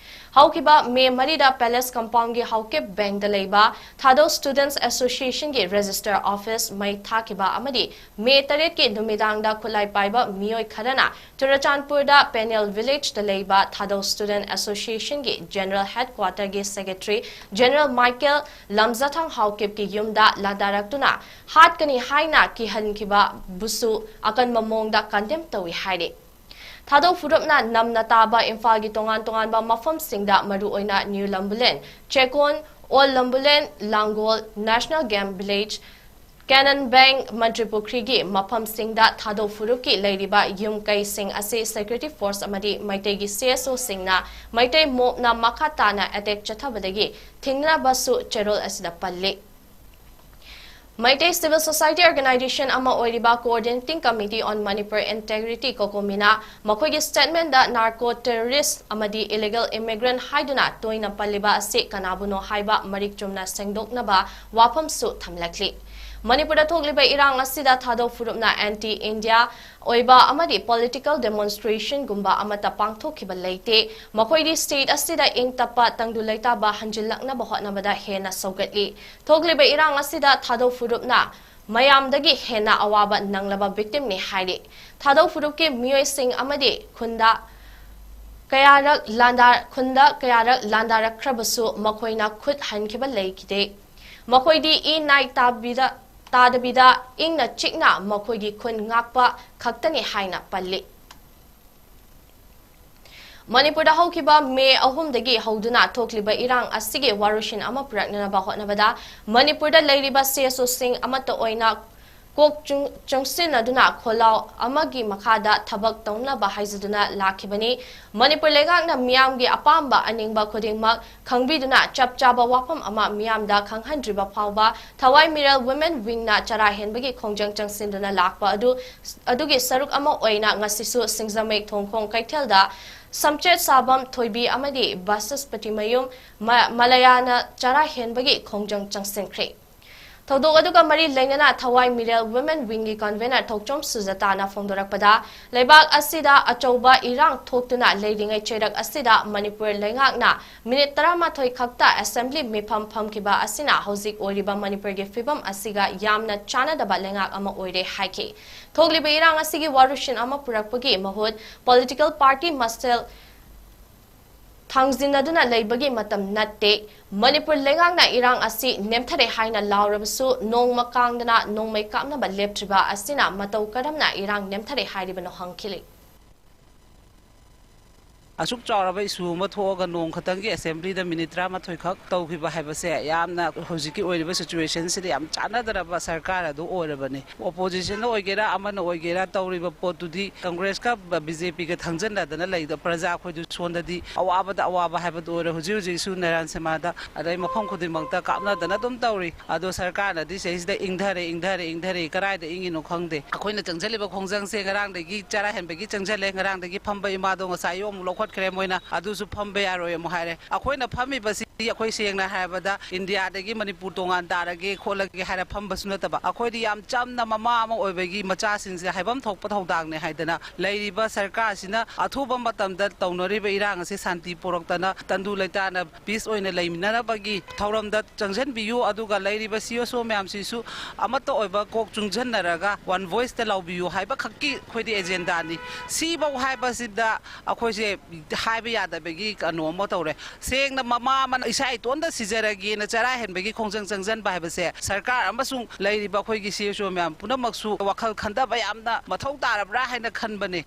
ꯍꯧꯈꯤꯕ ꯃꯦ ꯃꯔꯤꯗ Palace Compoundꯒꯤ ꯍꯥꯎꯀꯤꯞ ꯕꯦꯡꯗ ꯂꯩꯕ Thado Students Associationꯒꯤ register office ꯃꯩ ꯊꯥꯈꯤꯕ ꯑꯃꯗꯤ ꯃꯦ ꯇꯔꯦꯠꯀꯤ ꯅꯨꯃꯤꯗꯥꯡꯗ ꯈꯨꯠꯂꯥꯏ ꯄꯥꯏꯕ ꯃꯤꯑꯣꯏ ꯈꯔꯅ ꯆꯨꯔꯆꯥꯟꯄꯨꯔꯗ Paniel Villageꯇ ꯂꯩꯕ Thado Student Associationꯒꯤ general headquarterꯒꯤ secretary General Michael Lamjathang Haokipꯀꯤ ꯌꯨꯝꯗ ꯂꯥꯟꯗꯥꯔꯛꯇꯨꯅ ꯍꯥꯠꯀꯅꯤ ꯍꯥꯏꯅ ꯀꯤꯍꯟꯈꯤꯕꯕꯨꯁꯨ ꯑꯀꯟꯕ ꯃꯑꯣꯡꯗ condemn ꯇꯧꯏ ꯍꯥꯏꯔꯤ꯫ ꯊꯥꯗꯧ ꯐꯨꯔꯨꯞꯅ ꯅꯝꯅ ꯇꯥꯕ ꯏꯝꯐꯥꯜꯒꯤ ꯇꯣꯉꯥꯟ ꯇꯣꯉꯥꯟꯕ ꯃꯐꯝꯁꯤꯡꯗ, ꯃꯔꯨꯑꯣꯏꯅ ꯅ꯭ꯌꯨ ꯂꯝꯕꯨꯂꯦꯟ, ꯆꯦꯀꯣꯟ, ꯑꯣꯜ ꯂꯝꯕꯨꯂꯦꯟ, ꯂꯥꯡꯒꯣꯜ, National Game Village, Canaan Bank, ꯃꯟꯇ꯭ꯔꯤꯄꯨꯈ꯭ꯔꯤꯒꯤ ꯃꯐꯝꯁꯤꯡꯗ ꯊꯥꯗꯧ ꯐꯨꯔꯨꯞꯀꯤ ꯂꯩꯔꯤꯕ ꯌꯨꯝ ꯀꯩꯁꯤꯡ ꯑꯁꯤ security force ꯑꯃꯗꯤ ꯃꯩꯇꯩꯒꯤ C S Oꯁꯤꯡꯅ ꯃꯩꯇꯩ mobꯅ ꯃꯈꯥ ꯇꯥꯅ attack ꯆꯠꯊꯕꯗꯒꯤ ꯊꯤꯡꯅꯕꯁꯨ ꯆꯦꯔꯣꯜ ꯑꯁꯤꯗ ꯄꯜꯂꯤ꯫ ꯃꯩꯇꯩ Civil Society Organization ꯑꯃ ꯑꯣꯏꯔꯤꯕ Coordinating Committee on Manipur Integrity, COCOMIꯅ ꯃꯈꯣꯏꯒꯤ statementꯗ narco terrorist ꯑꯃꯗꯤ illegal immigrant ꯍꯥꯏꯗꯨꯅ ꯇꯣꯏꯅ ꯄꯜꯂꯤꯕ ꯑꯁꯤ ꯀꯅꯥꯕꯨꯅꯣ ꯍꯥꯏꯕ ꯃꯔꯤꯛ ꯆꯨꯝꯅ ꯁꯦꯡꯗꯣꯛꯅꯕ ꯋꯥꯐꯝꯁꯨ ꯊꯝꯂꯛꯂꯤ꯫ ꯃꯅꯤꯄꯨꯔꯗ ꯊꯣꯛꯂꯤꯕ ꯏꯔꯥꯡ ꯑꯁꯤꯗ ꯊꯥꯗꯧ ꯐꯨꯔꯨꯞꯅ anti India ꯑꯣꯏꯕ ꯑꯃꯗꯤ political demonstrationꯒꯨꯝꯕ ꯑꯃꯠꯇ ꯄꯥꯡꯊꯣꯛꯈꯤꯕ ꯂꯩꯇꯦ꯫ ꯃꯈꯣꯏꯗꯤ state ꯑꯁꯤꯗ ꯏꯪ ꯇꯞꯄ ꯇꯪꯗꯨ ꯂꯩꯇꯥꯕ ꯍꯟꯖꯤꯜꯂꯛꯅꯕ ꯍꯣꯠꯅꯕꯗ ꯍꯦꯟꯅ ꯁꯧꯒꯠꯂꯤ꯫ ꯊꯣꯛꯂꯤꯕ ꯏꯔꯥꯡ ꯑꯁꯤꯗ ꯊꯥꯗꯧ ꯐꯨꯔꯨꯞꯅ ꯃꯌꯥꯝꯗꯒꯤ ꯍꯦꯟꯅ ꯑꯋꯥꯕ ꯅꯪꯂꯕ victimꯅꯤ ꯍꯥꯏꯔꯤ꯫ ꯊꯥꯗꯧ ꯐꯨꯔꯨꯞꯀꯤ ꯃꯤꯑꯣꯏꯁꯤꯡ ꯑꯃꯗꯤ ꯈꯨꯟꯗ ꯀꯌꯥꯔꯛ ꯂꯥꯟꯗꯥ-, ꯈꯨꯟꯗ ꯀꯌꯥꯔꯛ ꯂꯥꯟꯗꯥꯔꯛꯈ꯭ꯔꯕꯁꯨ ꯃꯈꯣꯏꯅ ꯈꯨꯠ ꯍꯟꯈꯤꯕ ꯂꯩꯈꯤꯗꯦ꯫ ꯃꯈꯣꯏꯗꯤ ꯏ ꯅꯥꯏ ꯇꯥꯕꯤꯗ-, ꯇꯥꯗꯕꯤꯗ ꯏꯪꯅ ꯆꯤꯛꯅ ꯃꯈꯣꯏꯒꯤ ꯈꯨꯟ ꯉꯥꯛꯄ ꯈꯛꯇꯅꯤ ꯍꯥꯏꯅ ꯄꯜꯂꯤ꯫ ꯃꯅꯤꯄꯨꯔꯗ ꯍꯧꯈꯤꯕ ꯃꯦ ꯑꯍꯨꯝꯗꯒꯤ ꯍꯧꯗꯨꯅ ꯊꯣꯛꯂꯤꯕ ꯏꯔꯥꯡ ꯑꯁꯤꯒꯤ ꯋꯥꯔꯣꯏꯁꯤꯟ ꯑꯃ ꯄꯨꯔꯛꯅꯅꯕ ꯍꯣꯠꯅꯕꯗ ꯃꯅꯤꯄꯨꯔꯗ ꯂꯩꯔꯤꯕ ꯁꯤ ꯑꯦꯁ ꯑꯣꯁꯤꯡ ꯑꯃꯠꯇ ꯑꯣꯏꯅ ꯀꯣꯛ ꯆꯨꯡ-, ꯆꯪꯁꯤꯟꯅꯗꯨꯅ ꯈꯣꯜꯂꯥꯎ ꯑꯃꯒꯤ ꯃꯈꯥꯗ ꯊꯕꯛ ꯇꯧꯅꯕ ꯍꯥꯏꯖꯗꯨꯅ ꯂꯥꯛꯈꯤꯕꯅꯤ꯫ ꯃꯅꯤꯄꯨꯔ ꯂꯩꯉꯥꯛꯅ ꯃꯤꯌꯥꯝꯒꯤ ꯑꯄꯥꯝꯕ ꯑꯅꯤꯡꯕ ꯈꯨꯗꯤꯡꯃꯛ ꯈꯪꯕꯤꯗꯨꯅ ꯆꯞ ꯆꯥꯕ ꯋꯥꯐꯝ ꯑꯃ ꯃꯤꯌꯥꯝꯗ ꯈꯪꯍꯟꯗ꯭ꯔꯤꯕ ꯐꯥꯎꯕ ꯊꯋꯥꯏ ꯃꯤꯔꯦꯜ Women Wingꯅ ꯆꯔꯥ ꯍꯦꯟꯕꯒꯤ ꯈꯣꯡꯖꯪ ꯆꯪꯁꯤꯟꯗꯨꯅ ꯂꯥꯛꯄ ꯑꯗꯨ, ꯑꯗꯨꯒꯤ ꯁꯔꯨꯛ ꯑꯃ ꯑꯣꯏꯅ ꯉꯁꯤꯁꯨ ꯁꯤꯡꯖꯃꯩ ꯊꯣꯡꯈꯣꯡ ꯀꯩꯊꯦꯜꯗ ꯁꯝꯆꯦꯠ ꯁꯥꯕꯝ ꯊꯣꯏꯕꯤ ꯑꯃꯗꯤ ꯕꯁꯁꯄꯇꯤ ꯃꯌꯨꯝ ꯃ-, ꯃꯂꯌꯥꯅ ꯆꯔꯥ ꯍꯦꯟꯕꯒꯤ ꯈꯣꯡꯖꯪ ꯆꯪꯁꯤꯟꯈ꯭ꯔꯦ꯫ ꯊꯧꯗꯣꯛ ꯑꯗꯨꯒ ꯃꯔꯤ ꯂꯩꯅꯅ ꯊꯋꯥꯏ ꯃꯤꯔꯦꯜ Women Wingꯒꯤ convener ꯊꯧꯆꯣꯝ ꯁꯨꯖꯇꯥꯅ ꯐꯣꯡꯗꯣꯔꯛꯄꯗ, ꯂꯩꯕꯥꯛ ꯑꯁꯤꯗ ꯑꯆꯧꯕ ꯏꯔꯥꯡ ꯊꯣꯛꯇꯨꯅ ꯂꯩꯔꯤꯉꯩ ꯆꯩꯔꯛ ꯑꯁꯤꯗ ꯃꯅꯤꯄꯨꯔ ꯂꯩꯉꯥꯛꯅ ꯃꯤꯅꯤꯠ ꯇꯔꯥꯃꯥꯊꯣꯏ ꯈꯛꯇ assembly ꯃꯤꯐꯝ ꯐꯝꯈꯤꯕ ꯑꯁꯤꯅ ꯍꯧꯖꯤꯛ ꯑꯣꯏꯔꯤꯕ ꯃꯅꯤꯄꯨꯔꯒꯤ ꯐꯤꯕꯝ ꯑꯁꯤꯒ ꯌꯥꯝꯅ ꯆꯥꯟꯅꯗꯕ ꯂꯩꯉꯥꯛ ꯑꯃ ꯑꯣꯏꯔꯦ ꯍꯥꯏꯈꯤ꯫ ꯊꯣꯛꯂꯤꯕ ꯏꯔꯥꯡ ꯑꯁꯤꯒꯤ ꯋꯥꯔꯣꯏꯁꯤꯟ ꯑꯃ ꯄꯨꯔꯛꯄꯒꯤ ꯃꯍꯨꯠ political party ꯃꯁꯦꯜ ꯊꯥꯡꯖꯤꯟꯅꯗꯨꯅ ꯂꯩꯕꯒꯤ ꯃꯇꯝ ꯅꯠꯇꯦ꯫ ꯃꯅꯤꯄꯨꯔ ꯂꯩꯉꯥꯛꯅ ꯏꯔꯥꯡ ꯑꯁꯤ ꯅꯦꯝꯊꯔꯦ ꯍꯥꯏꯅ ꯂꯥꯎꯔꯕꯁꯨ, ꯅꯣꯡꯃ ꯀꯥꯡꯗꯅ ꯅꯣꯡꯃꯩ ꯀꯥꯞꯅꯕ ꯂꯦꯞꯇ꯭ꯔꯤꯕ ꯑꯁꯤꯅ ꯃꯇꯧ ꯀꯔꯝꯅ ꯏꯔꯥꯡ ꯅꯦꯝꯊꯔꯦ ꯍꯥꯏꯔꯤꯕꯅꯣ ꯍꯪꯈꯤꯂꯤ꯫ ꯑꯁꯨꯛ ꯆꯥꯎꯔꯕ issue ꯑꯃ ꯊꯣꯛꯑꯒ ꯅꯣꯡ ꯈꯛꯇꯪꯒꯤ assemblyꯗ ꯃꯤꯅꯤꯠ ꯇꯔꯥꯃꯥꯊꯣꯏ ꯈꯛ ꯇꯧꯈꯤꯕ ꯍꯥꯏꯕꯁꯦ ꯌꯥꯝꯅ ꯍꯧꯖꯤꯛꯀꯤ ꯑꯣꯏꯔꯤꯕ situationꯁꯤꯗ ꯌꯥꯝ ꯆꯥꯟꯅꯗ꯭ꯔꯕ ꯁꯔꯀꯥꯔ ꯑꯗꯨ ꯑꯣꯏꯔꯕꯅꯤ꯫ Oppositionꯅ ꯑꯣꯏꯒꯦꯔꯥ, ꯑꯃꯅ ꯑꯣꯏꯒꯦꯔꯥ, ꯇꯧꯔꯤꯕ ꯄꯣꯠꯇꯨꯗꯤ ꯀꯪꯒ꯭ꯔꯦꯁꯀ ꯕꯤ ꯖꯦ ꯄꯤꯒ ꯊꯥꯡꯖꯟꯅꯗꯅ ꯂꯩꯗ ꯄ꯭ꯔꯖꯥ ꯑꯩꯈꯣꯏꯗꯨ ꯁꯣꯟꯗꯗꯤ ꯑꯋꯥꯕꯗ ꯑꯋꯥꯕ ꯍꯥꯏꯕꯗꯨ ꯑꯣꯏꯔꯦ꯫ ꯍꯧꯖꯤꯛ ꯍꯧꯖꯤꯛꯁꯨ ꯅꯥꯔꯥꯌꯟ ꯁꯦꯕꯥꯗ ꯑꯗꯩ ꯃꯐꯝ ꯈꯨꯗꯤꯡꯃꯛꯇ ꯀꯥꯞꯅꯗꯅ ꯑꯗꯨꯝ ꯇꯧꯔꯤ꯫ ꯑꯗꯣ ꯁꯔꯀꯥꯔꯅꯗꯤ ꯁꯤꯗꯩꯁꯤꯗ ꯏꯪꯊꯔꯦ, ꯏꯪꯊꯔꯦ, ꯏꯪꯊꯔꯦ, ꯀꯗꯥꯏꯗ ꯏꯪꯉꯤꯅꯣ ꯈꯪꯗꯦ꯫ ꯑꯩꯈꯣꯏꯅ ꯆꯪꯁꯤꯜꯂꯤꯕ ꯈꯣꯡꯖꯪꯁꯦ ꯉꯔꯥꯡꯗꯒꯤ ꯆꯔꯥ ꯍꯦꯟꯕꯒꯤ ꯆꯪꯁꯤꯜꯂꯦ꯫ ꯉꯔꯥꯡꯗꯒꯤ ꯐꯝꯕ ꯏꯃꯥꯗꯣ ꯉꯁꯥꯏ ꯑꯌꯨꯛ ꯑꯃꯨꯛ ꯂꯧꯈꯠꯈ꯭ꯔꯦ ꯃꯣꯏꯅ꯫ ꯑꯗꯨꯁꯨ ꯐꯝꯕ ꯌꯥꯔꯣꯏ ꯑꯃꯨꯛ ꯍꯥꯏꯔꯦ꯫ ꯑꯩꯈꯣꯏꯅ ꯐꯝꯃꯤꯕꯁꯤ ꯑꯩꯈꯣꯏ ꯁꯦꯡꯅ ꯍꯥꯏꯔꯕꯗ ꯏꯟꯗꯤꯌꯥꯗꯒꯤ ꯃꯅꯤꯄꯨꯔ ꯇꯣꯉꯥꯟ ꯇꯥꯔꯒꯦ ꯈꯣꯠꯂꯒꯦ ꯍꯥꯏꯔ ꯐꯝꯕꯁꯨ ꯅꯠꯇꯕ, ꯑꯩꯈꯣꯏꯗꯤ ꯌꯥꯝ ꯆꯝꯅ ꯃꯃꯥ ꯑꯃ ꯑꯣꯏꯕꯒꯤ ꯃꯆꯥꯁꯤꯡꯁꯦ ꯍꯥꯏꯐꯝ ꯊꯣꯛꯄ ꯊꯧꯗꯥꯡꯅꯦ ꯍꯥꯏꯗꯅ ꯂꯩꯔꯤꯕ ꯁꯔꯀꯥꯔꯁꯤꯅ ꯑꯊꯨꯕ ꯃꯇꯝꯗ ꯇꯧꯅꯔꯤꯕ ꯏꯔꯥꯡ ꯑꯁꯤ ꯁꯥꯟꯇꯤ ꯄꯨꯔꯛꯇꯅ ꯇꯪꯗꯨ ꯂꯩꯇꯥꯅ peace ꯑꯣꯏꯅ ꯂꯩꯃꯤꯟꯅꯅꯕꯒꯤ ꯊꯧꯔꯝꯗ ꯆꯪꯁꯤꯟꯕꯤꯌꯨ꯫ ꯑꯗꯨꯒ ꯂꯩꯔꯤꯕ ꯁꯤ ꯑꯣ ꯁꯤ ꯑꯣ ꯃꯌꯥꯝꯁꯤꯁꯨ ꯑꯃꯠꯇ ꯑꯣꯏꯕ ꯀꯣꯛ ꯆꯨꯡꯁꯤꯟꯅꯔꯒ one voiceꯇ ꯂꯥꯎꯕꯤꯌꯨ ꯍꯥꯏꯕ ꯈꯛꯀꯤ ꯑꯩꯈꯣꯏꯗꯤ agendaꯅꯤ꯫ ꯁꯤꯐꯧ ꯍꯥꯏꯕꯁꯤꯗ ꯑꯩꯈꯣꯏꯁꯦ ꯍꯥꯏꯕ ꯌꯥꯗꯕꯒꯤ ꯀꯩꯅꯣ ꯑꯃ ꯇꯧꯔꯦ꯫ ꯁꯦꯡꯅ ꯃꯃꯥ ꯑꯃꯅ ꯏꯁꯥ ꯏꯇꯣꯟꯗ ꯁꯤꯖꯔꯒꯦꯅ ꯆꯔꯥ ꯍꯦꯟꯕꯒꯤ ꯈꯣꯡꯖꯪ ꯆꯪꯁꯤꯟꯕ ꯍꯥꯏꯕꯁꯦ ꯁꯔꯀꯥꯔ ꯑꯃꯁꯨꯡ ꯂꯩꯔꯤꯕ ꯑꯩꯈꯣꯏꯒꯤ ꯁꯤ ꯑꯣ ꯁꯤ ꯑꯣ ꯃꯌꯥꯝ ꯄꯨꯝꯅꯃꯛꯁꯨ ꯋꯥꯈꯜ ꯈꯟꯊꯕ ꯌꯥꯝꯅ ꯃꯊꯧ ꯇꯥꯔꯕ꯭ꯔꯥ ꯍꯥꯏꯅ ꯈꯟꯕꯅꯦ꯫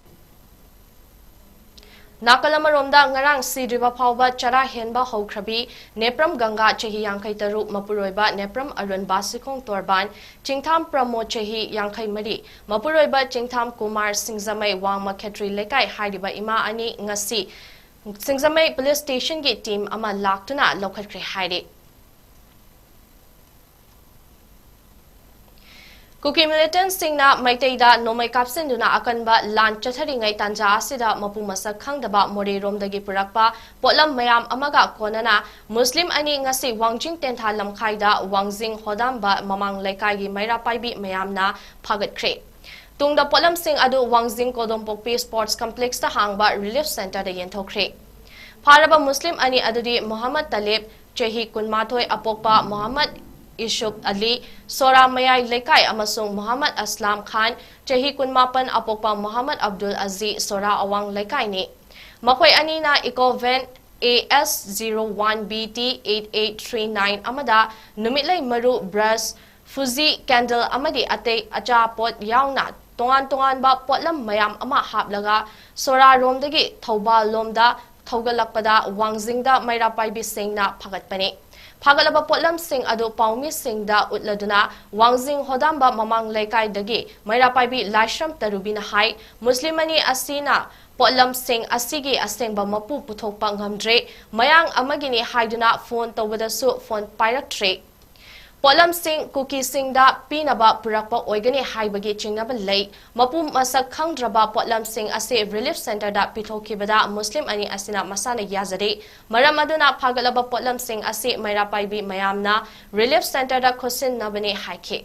ꯅꯥꯀꯜ ꯑꯃꯔꯣꯝꯗ, ꯉꯔꯥꯡ ꯁꯤꯗ꯭ꯔꯤꯕ ꯐꯥꯎꯕ ꯆꯔꯥ ꯍꯦꯟꯕ ꯍꯧꯈ꯭ꯔꯕꯤ ꯅꯦꯄ꯭ꯔꯝ ꯒꯪꯒꯥ, ꯆꯍꯤ ꯌꯥꯡꯈꯩ ꯇꯔꯨꯛ, ꯃꯄꯨꯔꯣꯏꯕ ꯅꯦꯄ꯭ꯔꯝ ꯑꯔꯨꯟ ꯕꯥꯁꯤꯈꯣꯡ ꯇꯣꯔꯕꯥꯟ, ꯆꯤꯡꯊꯥꯝ ꯄ꯭ꯔꯃꯣꯗ, ꯆꯍꯤ ꯌꯥꯡꯈꯩ ꯃꯔꯤ, ꯃꯄꯨꯔꯣꯏꯕ ꯆꯤꯡꯊꯥꯝ ꯀꯨꯃꯥꯔ, ꯁꯤꯡꯖꯃꯩ ꯋꯥꯡꯃ ꯈꯦꯇ꯭ꯔꯤ ꯂꯩꯀꯥꯏ ꯍꯥꯏꯔꯤꯕ ꯏꯃꯥ ꯑꯅꯤ ꯉꯁꯤ ꯁꯤꯡꯖꯃꯩ ꯄꯨꯂꯤꯁ ꯁ꯭ꯇꯦꯁꯟꯒꯤ ꯇꯤꯝ ꯑꯃ ꯂꯥꯛꯇꯨꯅ ꯂꯧꯈꯠꯈ꯭ꯔꯦ ꯍꯥꯏꯔꯤ꯫ ꯀꯨꯀꯤ ꯃꯤꯂꯤꯇꯦꯟꯠꯁꯤꯡꯅ ꯃꯩꯇꯩꯗ ꯅꯣꯡꯃꯩ ꯀꯥꯞꯁꯤꯟꯗꯨꯅ ꯑꯀꯟꯕ ꯂꯥꯟ ꯆꯠꯊꯔꯤꯉꯩ ꯇꯥꯟꯖꯥ ꯑꯁꯤꯗ ꯃꯄꯨ ꯃꯁꯛ ꯈꯪꯗꯕ ꯃꯣꯔꯦꯔꯣꯝꯗꯒꯤ ꯄꯨꯔꯛꯄ ꯄꯣꯠꯂꯝ ꯃꯌꯥꯝ ꯑꯃꯒ ꯀꯣꯟꯅꯅ ꯃꯨꯁꯂꯤꯝ ꯑꯅꯤ ꯉꯁꯤ ꯋꯥꯡꯖꯤꯡ ꯇꯦꯟꯊꯥ ꯂꯝꯈꯥꯏꯗ ꯋꯥꯡꯖꯤꯡ ꯍꯣꯗꯥꯝꯕ ꯃꯃꯥꯡ ꯂꯩꯀꯥꯏꯒꯤ ꯃꯩꯔꯥ ꯄꯥꯏꯕꯤ ꯃꯌꯥꯝꯅ ꯐꯥꯒꯠꯈ꯭ꯔꯦ꯫ ꯇꯨꯡꯗ ꯄꯣꯠꯂꯝꯁꯤꯡ ꯑꯗꯨ ꯋꯥꯡꯖꯤꯡ ꯀꯣꯗꯣꯝꯄꯣꯛꯄꯤ ꯁ꯭ꯄꯣꯔꯠꯁ ꯀꯝꯄ꯭ꯂꯦꯛꯁꯇ ꯍꯥꯡꯕ ꯔꯤꯂꯤꯐ ꯁꯦꯟꯇꯔꯗ ꯌꯦꯟꯊꯣꯛꯈ꯭ꯔꯦ꯫ ꯐꯥꯔꯕ ꯃꯨꯁꯂꯤꯝ ꯑꯅꯤ ꯑꯗꯨꯗꯤ ꯃꯨꯍꯝꯃꯗ ꯇꯥꯂꯤꯕ, ꯆꯍꯤ ꯀꯨꯟꯃꯥꯊꯣꯏ, ꯑꯄꯣꯛꯄ ꯃꯨꯍꯝꯃꯗ ꯏꯁꯨꯐ ꯑꯂꯤ, ꯁꯣꯔꯥ ꯃꯌꯥꯏ ꯂꯩꯀꯥꯏ, ꯑꯃꯁꯨꯡ ꯃꯨꯍꯝꯃꯗ ꯑꯁꯂꯥꯝ ꯈꯥꯟ, ꯆꯍꯤ ꯀꯨꯟꯃꯥꯄꯟ, ꯑꯄꯣꯛꯄ ꯃꯨꯍꯝꯃꯗ ꯑꯕꯗꯨꯜ ꯑꯖꯤ, ꯁꯣꯔꯥ ꯑꯋꯥꯡ ꯂꯩꯀꯥꯏꯅꯤ꯫ ꯃꯈꯣꯏ ꯑꯅꯤꯅ eco van A S zero one B T eight eight three nine ꯑꯃꯗ ꯅꯨꯃꯤꯠꯂꯩ ꯃꯔꯨ, ꯕ꯭ꯔꯁ, ꯐꯨꯖꯤ, ꯀꯦꯟꯗꯜ ꯑꯃꯗꯤ ꯑꯇꯩ ꯑꯆꯥꯄꯣꯠ ꯌꯥꯎꯅ ꯇꯣꯉꯥꯟ ꯇꯣꯉꯥꯟꯕ ꯄꯣꯠꯂꯝ ꯃꯌꯥꯝ ꯑꯃ ꯍꯥꯞꯂꯒ ꯁꯣꯔꯥꯔꯣꯝꯗꯒꯤ ꯊꯧꯕꯥꯜ ꯂꯣꯝꯗ ꯊꯧꯒꯠꯂꯛꯄꯗ ꯋꯥꯡꯖꯤꯡꯗ ꯃꯩꯔꯥ ꯄꯥꯏꯕꯤꯁꯤꯡꯅ ꯐꯥꯒꯠꯄꯅꯤ꯫ ꯐꯥꯒꯠꯂꯕ ꯄꯣꯠꯂꯝꯁꯤꯡ ꯑꯗꯨ ꯄꯥꯎꯃꯤꯁꯤꯡꯗ ꯎꯠꯂꯗꯨꯅ ꯋꯥꯡꯖꯤꯡ ꯍꯣꯗꯥꯝꯕ ꯃꯃꯥꯡ ꯂꯩꯀꯥꯏꯗꯒꯤ ꯃꯩꯔꯥ ꯄꯥꯏꯕꯤ ꯂꯥꯏꯁ꯭ꯔꯝ ꯇꯔꯨꯕꯤꯅ ꯍꯥꯏ, ꯃꯨꯁꯂꯤꯝ ꯑꯅꯤ ꯑꯁꯤꯅ ꯄꯣꯠꯂꯝꯁꯤꯡ ꯑꯁꯤꯒꯤ ꯑꯁꯦꯡꯕ ꯃꯄꯨ ꯄꯨꯊꯣꯛꯄ ꯉꯝꯗ꯭ꯔꯦ, ꯃꯌꯥꯡ ꯑꯃꯒꯤꯅꯤ ꯍꯥꯏꯗꯨꯅ ꯐꯣꯟ ꯇꯧꯕꯗꯁꯨ ꯐꯣꯟ ꯄꯥꯏꯔꯛꯇ꯭ꯔꯦ꯫ ꯄꯣꯠꯂꯝꯁꯤꯡ ꯀꯨꯀꯤꯁꯤꯡꯗ ꯄꯤꯅꯕ ꯄꯨꯔꯛꯄ ꯑꯣꯏꯒꯅꯤ ꯍꯥꯏꯕꯒꯤ ꯆꯤꯡꯅꯕ ꯂꯩ꯫ ꯃꯄꯨ ꯃꯁꯛ ꯈꯪꯗ꯭ꯔꯕ ꯄꯣꯠꯂꯝꯁꯤꯡ ꯑꯁꯤ ꯔꯤꯂꯤꯐ ꯁꯦꯟꯇꯔꯗ ꯄꯤꯊꯣꯛꯈꯤꯕꯗ ꯃꯨꯁꯂꯤꯝ ꯑꯅꯤ ꯑꯁꯤꯅ ꯃꯁꯥꯅ ꯌꯥꯖꯔꯦ꯫ ꯃꯔꯝ ꯑꯗꯨꯅ ꯐꯥꯒꯠꯂꯕ ꯄꯣꯠꯂꯝꯁꯤꯡ ꯑꯁꯤ ꯃꯩꯔꯥ ꯄꯥꯏꯕꯤ ꯃꯌꯥꯝꯅ ꯔꯤꯂꯤꯐ ꯁꯦꯟꯇꯔꯗ ꯈꯨꯠꯁꯤꯟꯅꯕꯅꯤ ꯍꯥꯏꯈꯤ꯫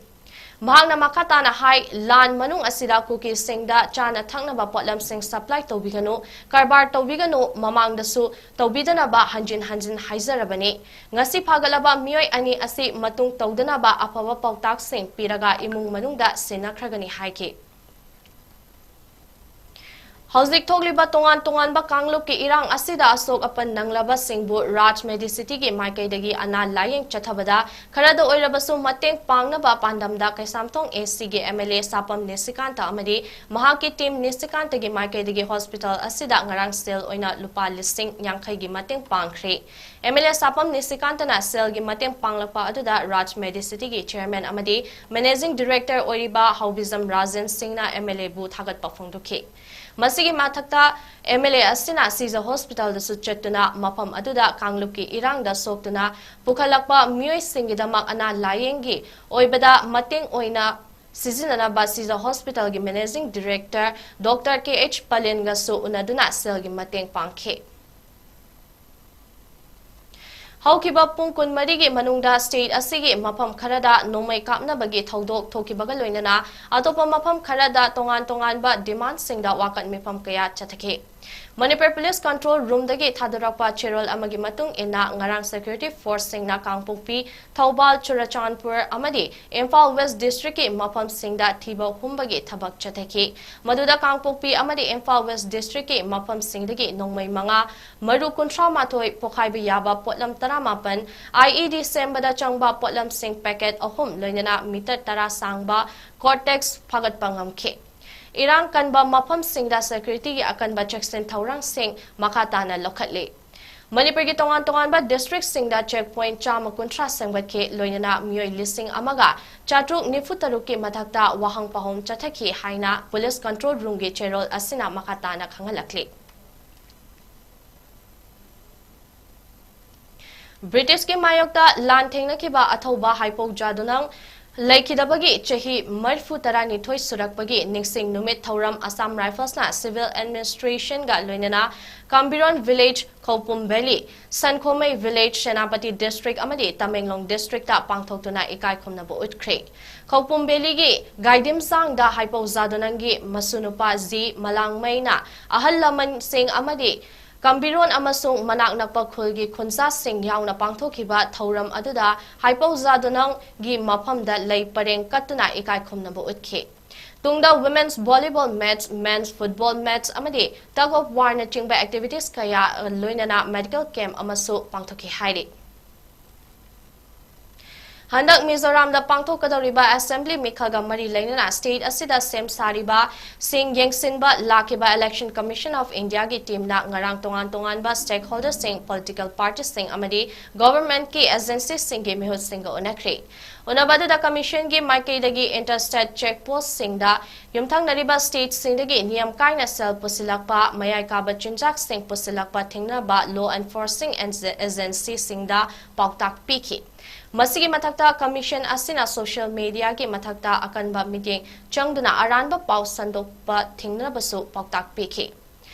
ꯃꯍꯥꯛꯅ ꯃꯈꯥ ꯇꯥꯅ ꯍꯥꯏ, ꯂꯥꯟ ꯃꯅꯨꯡ ꯑꯁꯤꯗ ꯀꯨꯀꯤꯁꯤꯡꯗ ꯆꯥꯅ ꯊꯛꯅꯕ ꯄꯣꯠꯂꯝꯁꯤꯡ ꯁꯄ꯭ꯂꯥꯏ ꯇꯧꯕꯤꯒꯅꯨ, ꯀꯔꯕꯥꯔ ꯇꯧꯕꯤꯒꯅꯨ, ꯃꯃꯥꯡꯗꯁꯨ ꯇꯧꯕꯤꯗꯅꯕ ꯍꯟꯖꯤꯟ ꯍꯟꯖꯤꯟ ꯍꯥꯏꯖꯔꯕꯅꯤ꯫ ꯉꯁꯤ ꯐꯥꯒꯠꯂꯕ ꯃꯤꯑꯣꯏ ꯑꯅꯤ ꯑꯁꯤ ꯃꯇꯨꯡ ꯇꯧꯗꯅꯕ ꯑꯐꯕ ꯄꯥꯎꯇꯥꯛꯁꯤꯡ ꯄꯤꯔꯒ ꯏꯃꯨꯡ ꯃꯅꯨꯡꯗ ꯁꯤꯟꯅꯈ꯭ꯔꯒꯅꯤ ꯍꯥꯏꯈꯤ꯫ ꯍꯧꯖꯤꯛ ꯊꯣꯛꯂꯤꯕ ꯇꯣꯉꯥꯟ ꯇꯣꯉꯥꯟꯕ ꯀꯥꯡꯂꯨꯞꯀꯤ ꯏꯔꯥꯡ ꯑꯁꯤꯗ ꯑꯁꯣꯛ ꯑꯄꯟ ꯅꯪꯂꯕꯁꯤꯡꯕꯨ ꯔꯥꯖ ꯃꯦꯗꯤꯁꯤꯇꯤꯒꯤ ꯃꯥꯏꯀꯩꯗꯒꯤ ꯑꯅꯥ ꯂꯥꯌꯦꯡ ꯆꯠꯊꯕꯗ ꯈꯔꯗ ꯑꯣꯏꯔꯕꯁꯨ ꯃꯇꯦꯡ ꯄꯥꯡꯅꯕ ꯄꯥꯟꯗꯝꯗ ꯀꯩꯁꯥꯝꯊꯣꯡ ꯑꯦ ꯁꯤꯒꯤ ꯑꯦꯝ ꯑꯦꯜ ꯑꯦ ꯁꯥꯄꯝ ꯅꯤꯁꯤꯀꯥꯟꯇ ꯑꯃꯗꯤ ꯃꯍꯥꯛꯀꯤ ꯇꯤꯝ ꯅꯤꯁꯤꯀꯥꯟꯇꯒꯤ ꯃꯥꯏꯀꯩꯗꯒꯤ ꯍꯣꯁꯄꯤꯇꯥꯜ ꯑꯁꯤꯗ ꯉꯔꯥꯡ ꯁꯦꯜ ꯑꯣꯏꯅ ꯂꯨꯄꯥ ꯂꯤꯁꯤꯡ ꯌꯥꯡꯈꯩꯒꯤ ꯃꯇꯦꯡ ꯄꯥꯡꯈ꯭ꯔꯦ꯫ ꯑꯦꯝ ꯑꯦꯜ ꯑꯦ ꯁꯥꯄꯝ ꯅꯤꯁꯤꯀꯥꯟꯇꯅ ꯁꯦꯜꯒꯤ ꯃꯇꯦꯡ ꯄꯥꯡꯂꯛꯄ ꯑꯗꯨꯗ ꯔꯥꯖ ꯃꯦꯗꯤꯁꯤꯇꯤꯒꯤ ꯆꯦꯌꯔꯃꯦꯟ ꯑꯃꯗꯤ ꯃꯦꯅꯦꯖꯤꯡ ꯗꯤꯔꯦꯛꯇꯔ ꯑꯣꯏꯔꯤꯕ ꯍꯧꯕꯤꯖꯝ ꯔꯥꯖꯦꯟ ꯁꯤꯡꯅ ꯑꯦꯝ ꯑꯦꯜ ꯑꯦꯕꯨ ꯊꯥꯒꯠꯄ ꯐꯣꯡꯗꯣꯛꯈꯤ꯫ ꯃꯁꯤꯒꯤ ꯃꯊꯛꯇ ꯑꯦꯝ ꯑꯦꯜ ꯑꯦ ꯑꯁꯤꯅ ꯁꯤꯖ ꯍꯣꯁꯄꯤꯇꯥꯜꯗꯁꯨ ꯆꯠꯇꯨꯅ ꯃꯐꯝ ꯑꯗꯨꯗ ꯀꯥꯡꯂꯨꯞꯀꯤ ꯏꯔꯥꯡꯗ ꯁꯣꯛꯇꯨꯅ ꯄꯨꯈꯠꯂꯛꯄ ꯃꯤꯑꯣꯏꯁꯤꯡꯒꯤꯗꯃꯛ ꯑꯅꯥ ꯂꯥꯌꯦꯡꯒꯤ ꯑꯣꯏꯕꯗ ꯃꯇꯦꯡ ꯑꯣꯏꯅ ꯁꯤꯖꯤꯟꯅꯅꯕ ꯁꯤꯖ ꯍꯣꯁꯄꯤꯇꯥꯜꯒꯤ ꯃꯦꯅꯦꯖꯤꯡ ꯗꯤꯔꯦꯛꯇꯔ ꯗꯣꯛꯇꯔ ꯀꯦ ꯑꯩꯆ ꯄꯂꯦꯟꯒꯁꯨ ꯎꯅꯗꯨꯅ ꯁꯦꯜꯒꯤ ꯃꯇꯦꯡ ꯄꯥꯡꯈꯤ꯫ ꯍꯧꯈꯤꯕ ꯄꯨꯡ ꯀꯨꯟꯃꯔꯤꯒꯤ ꯃꯅꯨꯡꯗ ꯁ꯭ꯇꯦꯠ ꯑꯁꯤꯒꯤ ꯃꯐꯝ ꯈꯔꯗ ꯅꯣꯡꯃꯩ ꯀꯥꯞꯅꯕꯒꯤ ꯊꯧꯗꯣꯛ ꯊꯣꯛꯈꯤꯕꯒ ꯂꯣꯏꯅꯅ ꯑꯇꯣꯞꯄ ꯃꯐꯝ ꯈꯔꯗ ꯇꯣꯉꯥꯟ ꯇꯣꯉꯥꯟꯕ ꯗꯤꯃꯥꯟꯁꯤꯡꯗ ꯋꯥꯀꯠ ꯃꯤꯐꯝ ꯀꯌꯥ ꯆꯠꯊꯈꯤ꯫ ꯃꯅꯤꯄꯨꯔ ꯄꯨꯂꯤꯁ ꯀꯟꯇ꯭ꯔꯣꯜ ꯔꯨꯝꯗꯒꯤ ꯊꯥꯗꯣꯔꯛꯄ ꯆꯦꯔꯣꯜ ꯑꯃꯒꯤ ꯃꯇꯨꯡ ꯏꯟꯅ, ꯉꯔꯥꯡ ꯁꯦꯀ꯭ꯌꯨꯔꯤꯇꯤ ꯐꯣꯔꯁꯁꯤꯡꯅ ꯀꯥꯡꯄꯣꯛꯄꯤ, ꯊꯧꯕꯥꯜ, ꯆꯨꯔꯆꯥꯟꯄꯨꯔ ꯑꯃꯗꯤ ꯏꯝꯐꯥꯜ ꯋꯦꯁ ꯗꯤꯁꯇ꯭ꯔꯤꯛꯀꯤ ꯃꯐꯝꯁꯤꯡꯗ ꯊꯤꯕ ꯍꯨꯝꯕꯒꯤ ꯊꯕꯛ ꯆꯠꯊꯈꯤ꯫ ꯃꯗꯨꯗ ꯀꯥꯡꯄꯣꯛꯄꯤ ꯑꯃꯗꯤ ꯏꯝꯐꯥꯜ ꯋꯦꯁ ꯗꯤꯁꯇ꯭ꯔꯤꯛꯀꯤ ꯃꯐꯝꯁꯤꯡꯗꯒꯤ ꯅꯣꯡꯃꯩ ꯃꯉꯥ, ꯃꯔꯨ ꯀꯨꯟꯊ꯭ꯔꯥ ꯃꯥꯊꯣꯏ, ꯄꯣꯈꯥꯏꯕ ꯌꯥꯕ ꯄꯣꯠꯂꯝ ꯇꯔꯥꯃꯥꯄꯟ, ꯑꯥꯏ ꯏ ꯗꯤ ꯁꯦꯝꯕꯗ ꯆꯪꯕ ꯄꯣꯠꯂꯝꯁꯤꯡ ꯄꯦꯀꯦꯠ ꯑꯍꯨꯝ, ꯂꯣꯏꯅꯅ ꯃꯤꯇꯔ ꯇꯔꯥ ꯁꯥꯡꯕ ꯀꯣꯔꯇꯦꯛꯁ ꯐꯥꯒꯠꯄ ꯉꯝꯈꯤ꯫ ꯏꯔꯥꯡ ꯀꯟꯕ ꯃꯐꯝꯁꯤꯡꯗ ꯁꯦꯀ꯭ꯌꯨꯔꯤꯇꯤꯒꯤ ꯑꯀꯟꯕ ꯆꯦꯛꯁꯤꯟ ꯊꯧꯔꯥꯡꯁꯤꯡ ꯃꯈꯥ ꯇꯥꯅ ꯂꯧꯈꯠꯂꯤ꯫ ꯃꯅꯤꯄꯨꯔꯒꯤ ꯇꯣꯉꯥꯟ ꯇꯣꯉꯥꯟꯕ ꯗꯤꯁꯇ꯭ꯔꯤꯛꯁꯤꯡꯗ ꯆꯦꯛ ꯄꯣꯏꯟꯠ ꯆꯥꯝꯃ ꯀꯨꯟꯊ꯭ꯔꯥ ꯁꯦꯝꯒꯠꯈꯤ, ꯂꯣꯏꯅꯅ ꯃꯤꯑꯣꯏ ꯂꯤꯁꯤꯡ ꯑꯃꯒ ꯆꯥꯇ꯭ꯔꯨꯛ ꯅꯤꯐꯨ ꯇꯔꯨꯛꯀꯤ ꯃꯊꯛꯇ ꯋꯥꯍꯪ ꯄꯥꯎꯍꯪ ꯆꯠꯊꯈꯤ ꯍꯥꯏꯅ ꯄꯨꯂꯤꯁ ꯀꯟꯇ꯭ꯔꯣꯜ ꯔꯨꯝꯒꯤ ꯆꯦꯔꯣꯜ ꯑꯁꯤꯅ ꯃꯈꯥ ꯇꯥꯅ ꯈꯪꯍꯜꯂꯛꯂꯤ꯫ ꯕ꯭ꯔꯤꯇꯤꯁꯀꯤ ꯃꯥꯌꯣꯛꯇ ꯂꯥꯟ ꯊꯦꯡꯅꯈꯤꯕ ꯑꯊꯧꯕ ꯍꯥꯏꯄꯧ ꯖꯥꯗꯨꯅꯪ ꯂꯩꯈꯤꯗꯕꯒꯤ ꯆꯍꯤ ꯃꯔꯤꯐꯨ ꯇꯔꯥꯅꯤꯊꯣꯏ ꯁꯨꯔꯛꯄꯒꯤ ꯅꯤꯡꯁꯤꯡ ꯅꯨꯃꯤꯠ ꯊꯧꯔꯝ ꯑꯁꯥꯝ ꯔꯥꯏꯐꯜꯁꯅ ꯁꯤꯚꯤꯜ ꯑꯦꯗꯃꯤꯅꯤꯁꯇ꯭ꯔꯦꯁꯟꯒ ꯂꯣꯏꯅꯅ Kambiron village, Khoupum valley, Sankhomei village, Senapati district ꯑꯃꯗꯤ ꯇꯃꯦꯡꯂꯣꯡ ꯗꯤꯁꯇ꯭ꯔꯤꯛꯇ ꯄꯥꯡꯊꯣꯛꯇꯨꯅ ꯏꯀꯥꯏ ꯈꯨꯝꯅꯕ ꯎꯠꯈ꯭ꯔꯦ꯫ ꯈꯧꯄꯨꯝ ꯚꯦꯂꯤꯒꯤ ꯒꯥꯏꯗꯤꯝꯁꯥꯡꯗ ꯍꯥꯏꯄꯧ ꯖꯥꯗꯨꯅꯪꯒꯤ ꯃꯁꯨ ꯅꯨꯄꯥ ꯖꯤ ꯃꯂꯥꯡꯃꯩꯅ ꯑꯍꯜ ꯂꯃꯟꯁꯤꯡ ꯑꯃꯗꯤ ꯀꯥꯝꯕꯤꯔꯣꯟ ꯑꯃꯁꯨꯡ ꯃꯅꯥꯛ ꯅꯛꯄ ꯈꯨꯜꯒꯤ ꯈꯨꯟꯖꯥꯁꯤꯡ ꯌꯥꯎꯅ ꯄꯥꯡꯊꯣꯛꯈꯤꯕ ꯊꯧꯔꯝ ꯑꯗꯨꯗ ꯍꯥꯏꯄꯧ ꯖꯥꯗꯨꯅꯪꯒꯤ ꯃꯐꯝꯗ ꯂꯩ ꯄꯔꯦꯡ ꯀꯠꯇꯨꯅ ꯏꯀꯥꯏ ꯈꯨꯝꯅꯕ ꯎꯠꯈꯤ꯫ ꯇꯨꯡꯗ women's volleyball match, men's football match ꯑꯃꯗꯤ tug of warꯅꯆꯤꯡꯕ activities ꯀꯌꯥ, ꯑ, ꯂꯣꯏꯅꯅ medical camp ꯑꯃꯁꯨ ꯄꯥꯡꯊꯣꯛꯈꯤ ꯍꯥꯏꯔꯤ꯫ ꯍꯟꯗꯛ ꯃꯤꯖꯣꯔꯥꯝꯗ ꯄꯥꯡꯊꯣꯛꯀꯗꯧꯔꯤꯕ assembly ꯃꯤꯈꯜꯒ ꯃꯔꯤ ꯂꯩꯅꯅ state ꯑꯁꯤꯗ ꯁꯦꯝ ꯁꯥꯔꯤꯕꯁꯤꯡ ꯌꯦꯡꯁꯤꯟꯕ ꯂꯥꯛꯈꯤꯕ Election Commission of Indiaꯒꯤ teamꯅ ꯉꯔꯥꯡ ꯇꯣꯉꯥꯟ ꯇꯣꯉꯥꯟꯕ stakeholderꯁꯤꯡ, political partyꯁꯤꯡ ꯑꯃꯗꯤ governmentꯀꯤ agencyꯁꯤꯡꯒꯤ ꯃꯤꯍꯨꯠꯁꯤꯡꯒ ꯎꯅꯈ꯭ꯔꯦ꯫ ꯎꯅꯕ ꯑꯗꯨꯗ commissionꯒꯤ ꯃꯥꯏꯀꯩꯗꯒꯤ interstate check postꯁꯤꯡꯗ ꯌꯨꯝꯊꯪꯅꯔꯤꯕ stateꯁꯤꯡꯗꯒꯤ ꯅꯤꯌꯝ ꯀꯥꯏꯅ ꯁꯦꯜ ꯄꯨꯁꯤꯜꯂꯛꯄ, ꯃꯌꯥꯏ ꯀꯥꯕ ꯆꯤꯟꯖꯥꯛꯁꯤꯡ ꯄꯨꯁꯤꯜꯂꯛꯄ ꯊꯦꯡꯅꯕ law enforcing agencyꯁꯤꯡꯗ ꯄꯥꯎꯇꯥꯛ ꯄꯤꯈꯤ꯫ ꯃꯁꯤꯒꯤ ꯃꯊꯛꯇ commission ꯑꯁꯤꯅ social mediaꯒꯤ ꯃꯊꯛꯇ ꯑꯀꯟꯕ ꯃꯤꯠꯌꯦꯡ ꯆꯪꯗꯨꯅ ꯑꯔꯥꯟꯕ ꯄꯥꯎ ꯁꯟꯗꯣꯛꯄ ꯊꯤꯡꯅꯕꯁꯨ ꯄꯥꯎꯇꯥꯛ ꯄꯤꯈꯤ꯫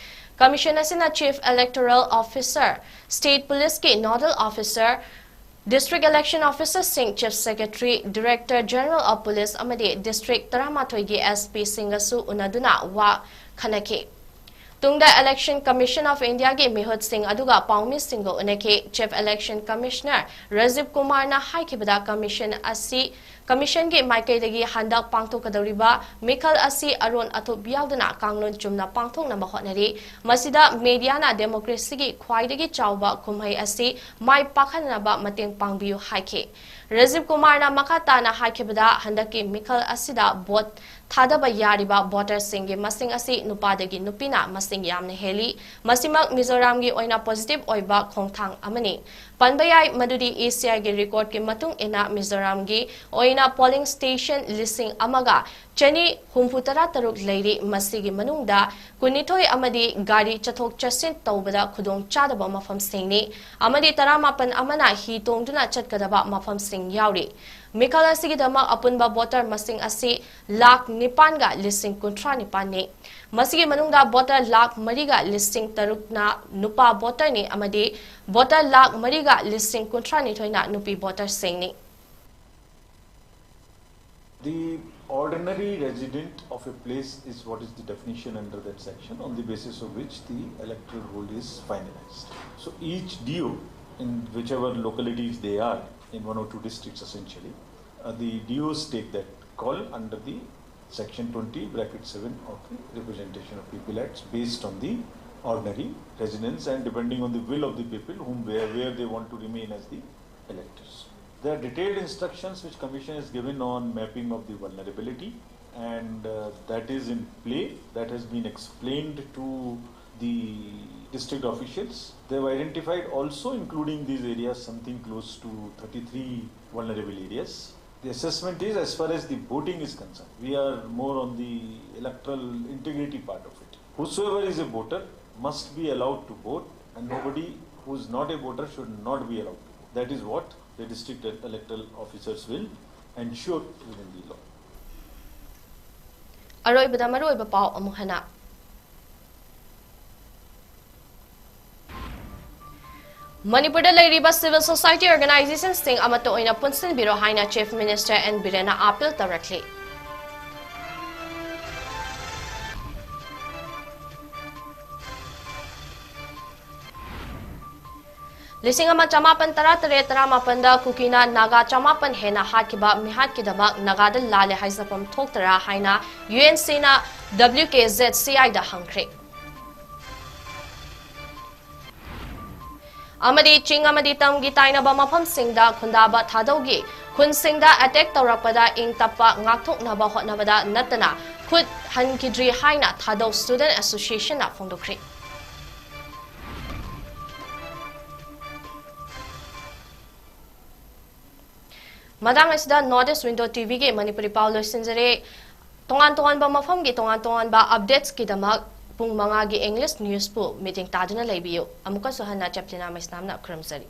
Commission ꯑꯁꯤꯅ Chief Electoral Officer, State Policeꯀꯤ Nodal Officer, District Election Officerꯁꯤꯡ, Chief Secretary, Director General of Police ꯑꯃꯗꯤ District ꯇꯔꯥꯃꯥꯊꯣꯏꯒꯤ SPꯁꯤꯡꯒꯁꯨ ꯎꯅꯗꯨꯅ ꯋꯥ ꯈꯟꯅꯈꯤ꯫ ꯇꯨꯡꯗ Election Commission of Indiaꯒꯤ ꯃꯤꯍꯨꯠꯁꯤꯡ ꯑꯗꯨꯒ ꯄꯥꯎꯃꯤꯁꯤꯡꯒ ꯎꯅꯈꯤ꯫ Chief Election Commissioner ꯔꯥꯖꯤꯕ ꯀꯨꯃꯥꯔꯅ ꯍꯥꯏꯈꯤꯕꯗ, commission ꯑꯁꯤ, commissionꯒꯤ ꯃꯥꯏꯀꯩꯗꯒꯤ ꯍꯟꯗꯛ ꯄꯥꯡꯊꯣꯛꯀꯗꯧꯔꯤꯕ ꯃꯤꯈꯜ ꯑꯁꯤ ꯑꯔꯣꯟ ꯑꯊꯨꯞ ꯌꯥꯎꯗꯅ ꯀꯥꯡꯂꯣꯟ ꯆꯨꯝꯅ ꯄꯥꯡꯊꯣꯛꯅꯕ ꯍꯣꯠꯅꯔꯤ꯫ ꯃꯁꯤꯗ mediaꯅ democracyꯒꯤ ꯈ꯭ꯋꯥꯏꯗꯒꯤ ꯆꯥꯎꯕ ꯀꯨꯝꯍꯩ ꯑꯁꯤ ꯃꯥꯏ ꯄꯥꯛꯍꯟꯅꯕ ꯃꯇꯦꯡ ꯄꯥꯡꯕꯤꯌꯨ ꯍꯥꯏꯈꯤ꯫ ꯔꯥꯖꯤꯕ ꯀꯨꯃꯥꯔꯅ ꯃꯈꯥ ꯇꯥꯅ ꯍꯥꯏꯈꯤꯕꯗ, ꯍꯟꯗꯛꯀꯤ ꯃꯤꯈꯜ ꯑꯁꯤꯗ vote ꯊꯥꯗꯕ ꯌꯥꯔꯤꯕ voterꯁꯤꯡꯒꯤ ꯃꯁꯤꯡ ꯑꯁꯤ ꯅꯨꯄꯥꯗꯒꯤ ꯅꯨꯄꯤꯅ ꯃꯁꯤꯡ ꯌꯥꯝꯅ ꯍꯦꯜꯂꯤ꯫ ꯃꯁꯤꯃꯛ ꯃꯤꯖꯣꯔꯥꯝꯒꯤ ꯑꯣꯏꯅ positive ꯑꯣꯏꯕ ꯈꯣꯡꯊꯥꯡ ꯑꯃꯅꯤ꯫ ꯄꯟꯕ ꯌꯥꯏ ꯃꯗꯨꯗꯤ ECIꯒꯤ recordꯀꯤ ꯃꯇꯨꯡ ꯏꯟꯅ ꯃꯤꯖꯣꯔꯥꯝꯒꯤ ꯑꯣꯏꯅ polling station ꯂꯤꯁꯤꯡ ꯑꯃꯒ ꯆꯅꯤ ꯍꯨꯝꯐꯨ ꯇꯔꯥ ꯇꯔꯨꯛ ꯂꯩꯔꯤ꯫ ꯃꯁꯤꯒꯤ ꯃꯅꯨꯡꯗ ꯀꯨꯟꯅꯤꯊꯣꯏ ꯑꯃꯗꯤ ꯒꯥꯔꯤ ꯆꯠꯊꯣꯛ ꯆꯠꯁꯤꯟ ꯇꯧꯕꯗ ꯈꯨꯗꯣꯡ ꯆꯥꯗꯕ ꯃꯐꯝꯁꯤꯡꯅꯤ ꯑꯃꯗꯤ ꯇꯔꯥꯃꯥꯄꯟ ꯑꯃꯅ ꯍꯤ ꯇꯣꯡꯗꯨꯅ ꯆꯠꯀꯗꯕ ꯃꯐꯝꯁꯤꯡ ꯌꯥꯎꯔꯤ꯫ ꯃꯤꯈꯜ ꯑꯁꯤꯒꯤꯗꯃꯛ ꯑꯄꯨꯟꯕ voter ꯃꯁꯤꯡ ꯑꯁꯤ ꯂꯥꯈ ꯅꯤꯄꯥꯟꯒ ꯂꯤꯁꯤꯡ ꯀꯨꯟꯊ꯭ꯔꯥ ꯅꯤꯄꯥꯟꯅꯤ꯫ ꯃꯁꯤꯒꯤ ꯃꯅꯨꯡꯗ voter ꯂꯥꯈ ꯃꯔꯤꯒ ꯂꯤꯁꯤꯡ ꯇꯔꯨꯛꯅ ꯅꯨꯄꯥ voterꯅꯤ ꯑꯃꯗꯤ voter ꯂꯥꯈ ꯃꯔꯤꯒ ꯂꯤꯁꯤꯡ ꯀꯨꯟꯊ꯭ꯔꯥ ꯅꯤꯊꯣꯏꯅ ꯅꯨꯄꯤ voterꯁꯤꯡꯅꯤ꯫ The ordinary resident of a place is what is the definition under that section, on the basis of which the electoral roll is finalized. So each D O, in whichever localities they are, in one or two districts essentially, uh, the D Os take that call under the Section twenty, bracket seven of the Representation of People Acts, based on the ordinary residence and depending on the will of the people whom, where, where they want to remain as the electors. There are detailed instructions which commission is given on mapping of the vulnerability, and uh, that is in play. That has been explained to the district officials. They have identified also, including these areas, something close to thirty-three vulnerable areas. The assessment is, as far as the voting is concerned, we are more on the electoral integrity part of it. Whosoever is a voter must be allowed to vote, and nobody who is not a voter should not be allowed to vote. That is what the district electoral officers will ensure within the law. ꯑꯔꯣꯏꯕꯗ ꯃꯔꯨꯑꯣꯏꯕ ꯄꯥꯎ ꯑꯃꯨꯛ ꯍꯟꯅ꯫ ꯃꯅꯤꯄꯨꯔꯗ ꯂꯩꯔꯤꯕ civil society organizationꯁꯤꯡ ꯑꯃꯠꯇ ꯑꯣꯏꯅ ꯄꯨꯟꯁꯤꯟꯕꯤꯔꯣ ꯍꯥꯏꯅ Chief Minister N ꯕꯤꯔꯦꯟꯅ appeal ꯇꯧꯔꯛꯂꯤ꯫ ꯂꯤꯁꯤꯡ ꯑꯃ ꯆꯃꯥꯄꯟ ꯇꯔꯥ ꯇꯔꯦꯠ ꯇꯔꯥ ꯃꯥꯄꯟꯗ ꯀꯨꯀꯤꯅ ꯅꯥꯒꯥ ꯆꯃꯥꯄꯟ ꯍꯦꯟꯅ ꯍꯥꯠꯈꯤꯕ ꯃꯤꯍꯥꯠꯀꯤꯗꯃꯛ ꯅꯥꯒꯥꯗ ꯂꯥꯜꯂꯦ ꯍꯥꯏꯖꯐꯝ ꯊꯣꯛꯇꯔꯥ ꯍꯥꯏꯅ UNCꯅ WKZCIꯗ ꯍꯪꯈ꯭ꯔꯦ꯫ ꯑꯃꯗꯤ ꯆꯤꯡ ꯑꯃꯗꯤ ꯇꯝꯒꯤ ꯇꯥꯏꯅꯕ ꯃꯐꯝꯁꯤꯡꯗ ꯈꯨꯟꯗꯥꯕ ꯊꯥꯗꯧꯒꯤ ꯈꯨꯟꯁꯤꯡꯗ attack ꯇꯧꯔꯛꯄꯗ ꯏꯪ ꯇꯞꯄ ꯉꯥꯛꯊꯣꯛꯅꯕ ꯍꯣꯠꯅꯕꯗ ꯅꯠꯇꯅ ꯈꯨꯠ ꯍꯟꯈꯤꯗ꯭ꯔꯤ ꯍꯥꯏꯅ ꯊꯥꯗꯧ Student Associationꯅ ꯐꯣꯡꯗꯣꯛꯈ꯭ꯔꯦ꯫ ꯃꯇꯥꯡ ꯑꯁꯤꯗ North East Window TVꯒꯤ ꯃꯅꯤꯄꯨꯔꯤ ꯄꯥꯎ ꯂꯣꯏꯁꯤꯟꯖꯔꯦ꯫ ꯇꯣꯉꯥꯟ ꯇꯣꯉꯥꯟꯕ ꯃꯐꯝꯒꯤ ꯇꯣꯉꯥꯟ ꯇꯣꯉꯥꯟꯕ updatesꯀꯤꯗꯃꯛ ꯄꯨꯡ ꯃꯉꯥꯒꯤ English newsꯄꯨ ꯃꯤꯠꯌꯦꯡ ꯇꯥꯗꯨꯅ ꯂꯩꯕꯤꯌꯨ꯫ ꯑꯃꯨꯛꯀꯁꯨ ꯍꯟꯅ ꯆꯦꯞꯂꯤꯅꯥ ꯃꯩꯁꯅꯥꯝꯅ ꯈꯨꯔꯨꯝꯖꯔꯤ꯫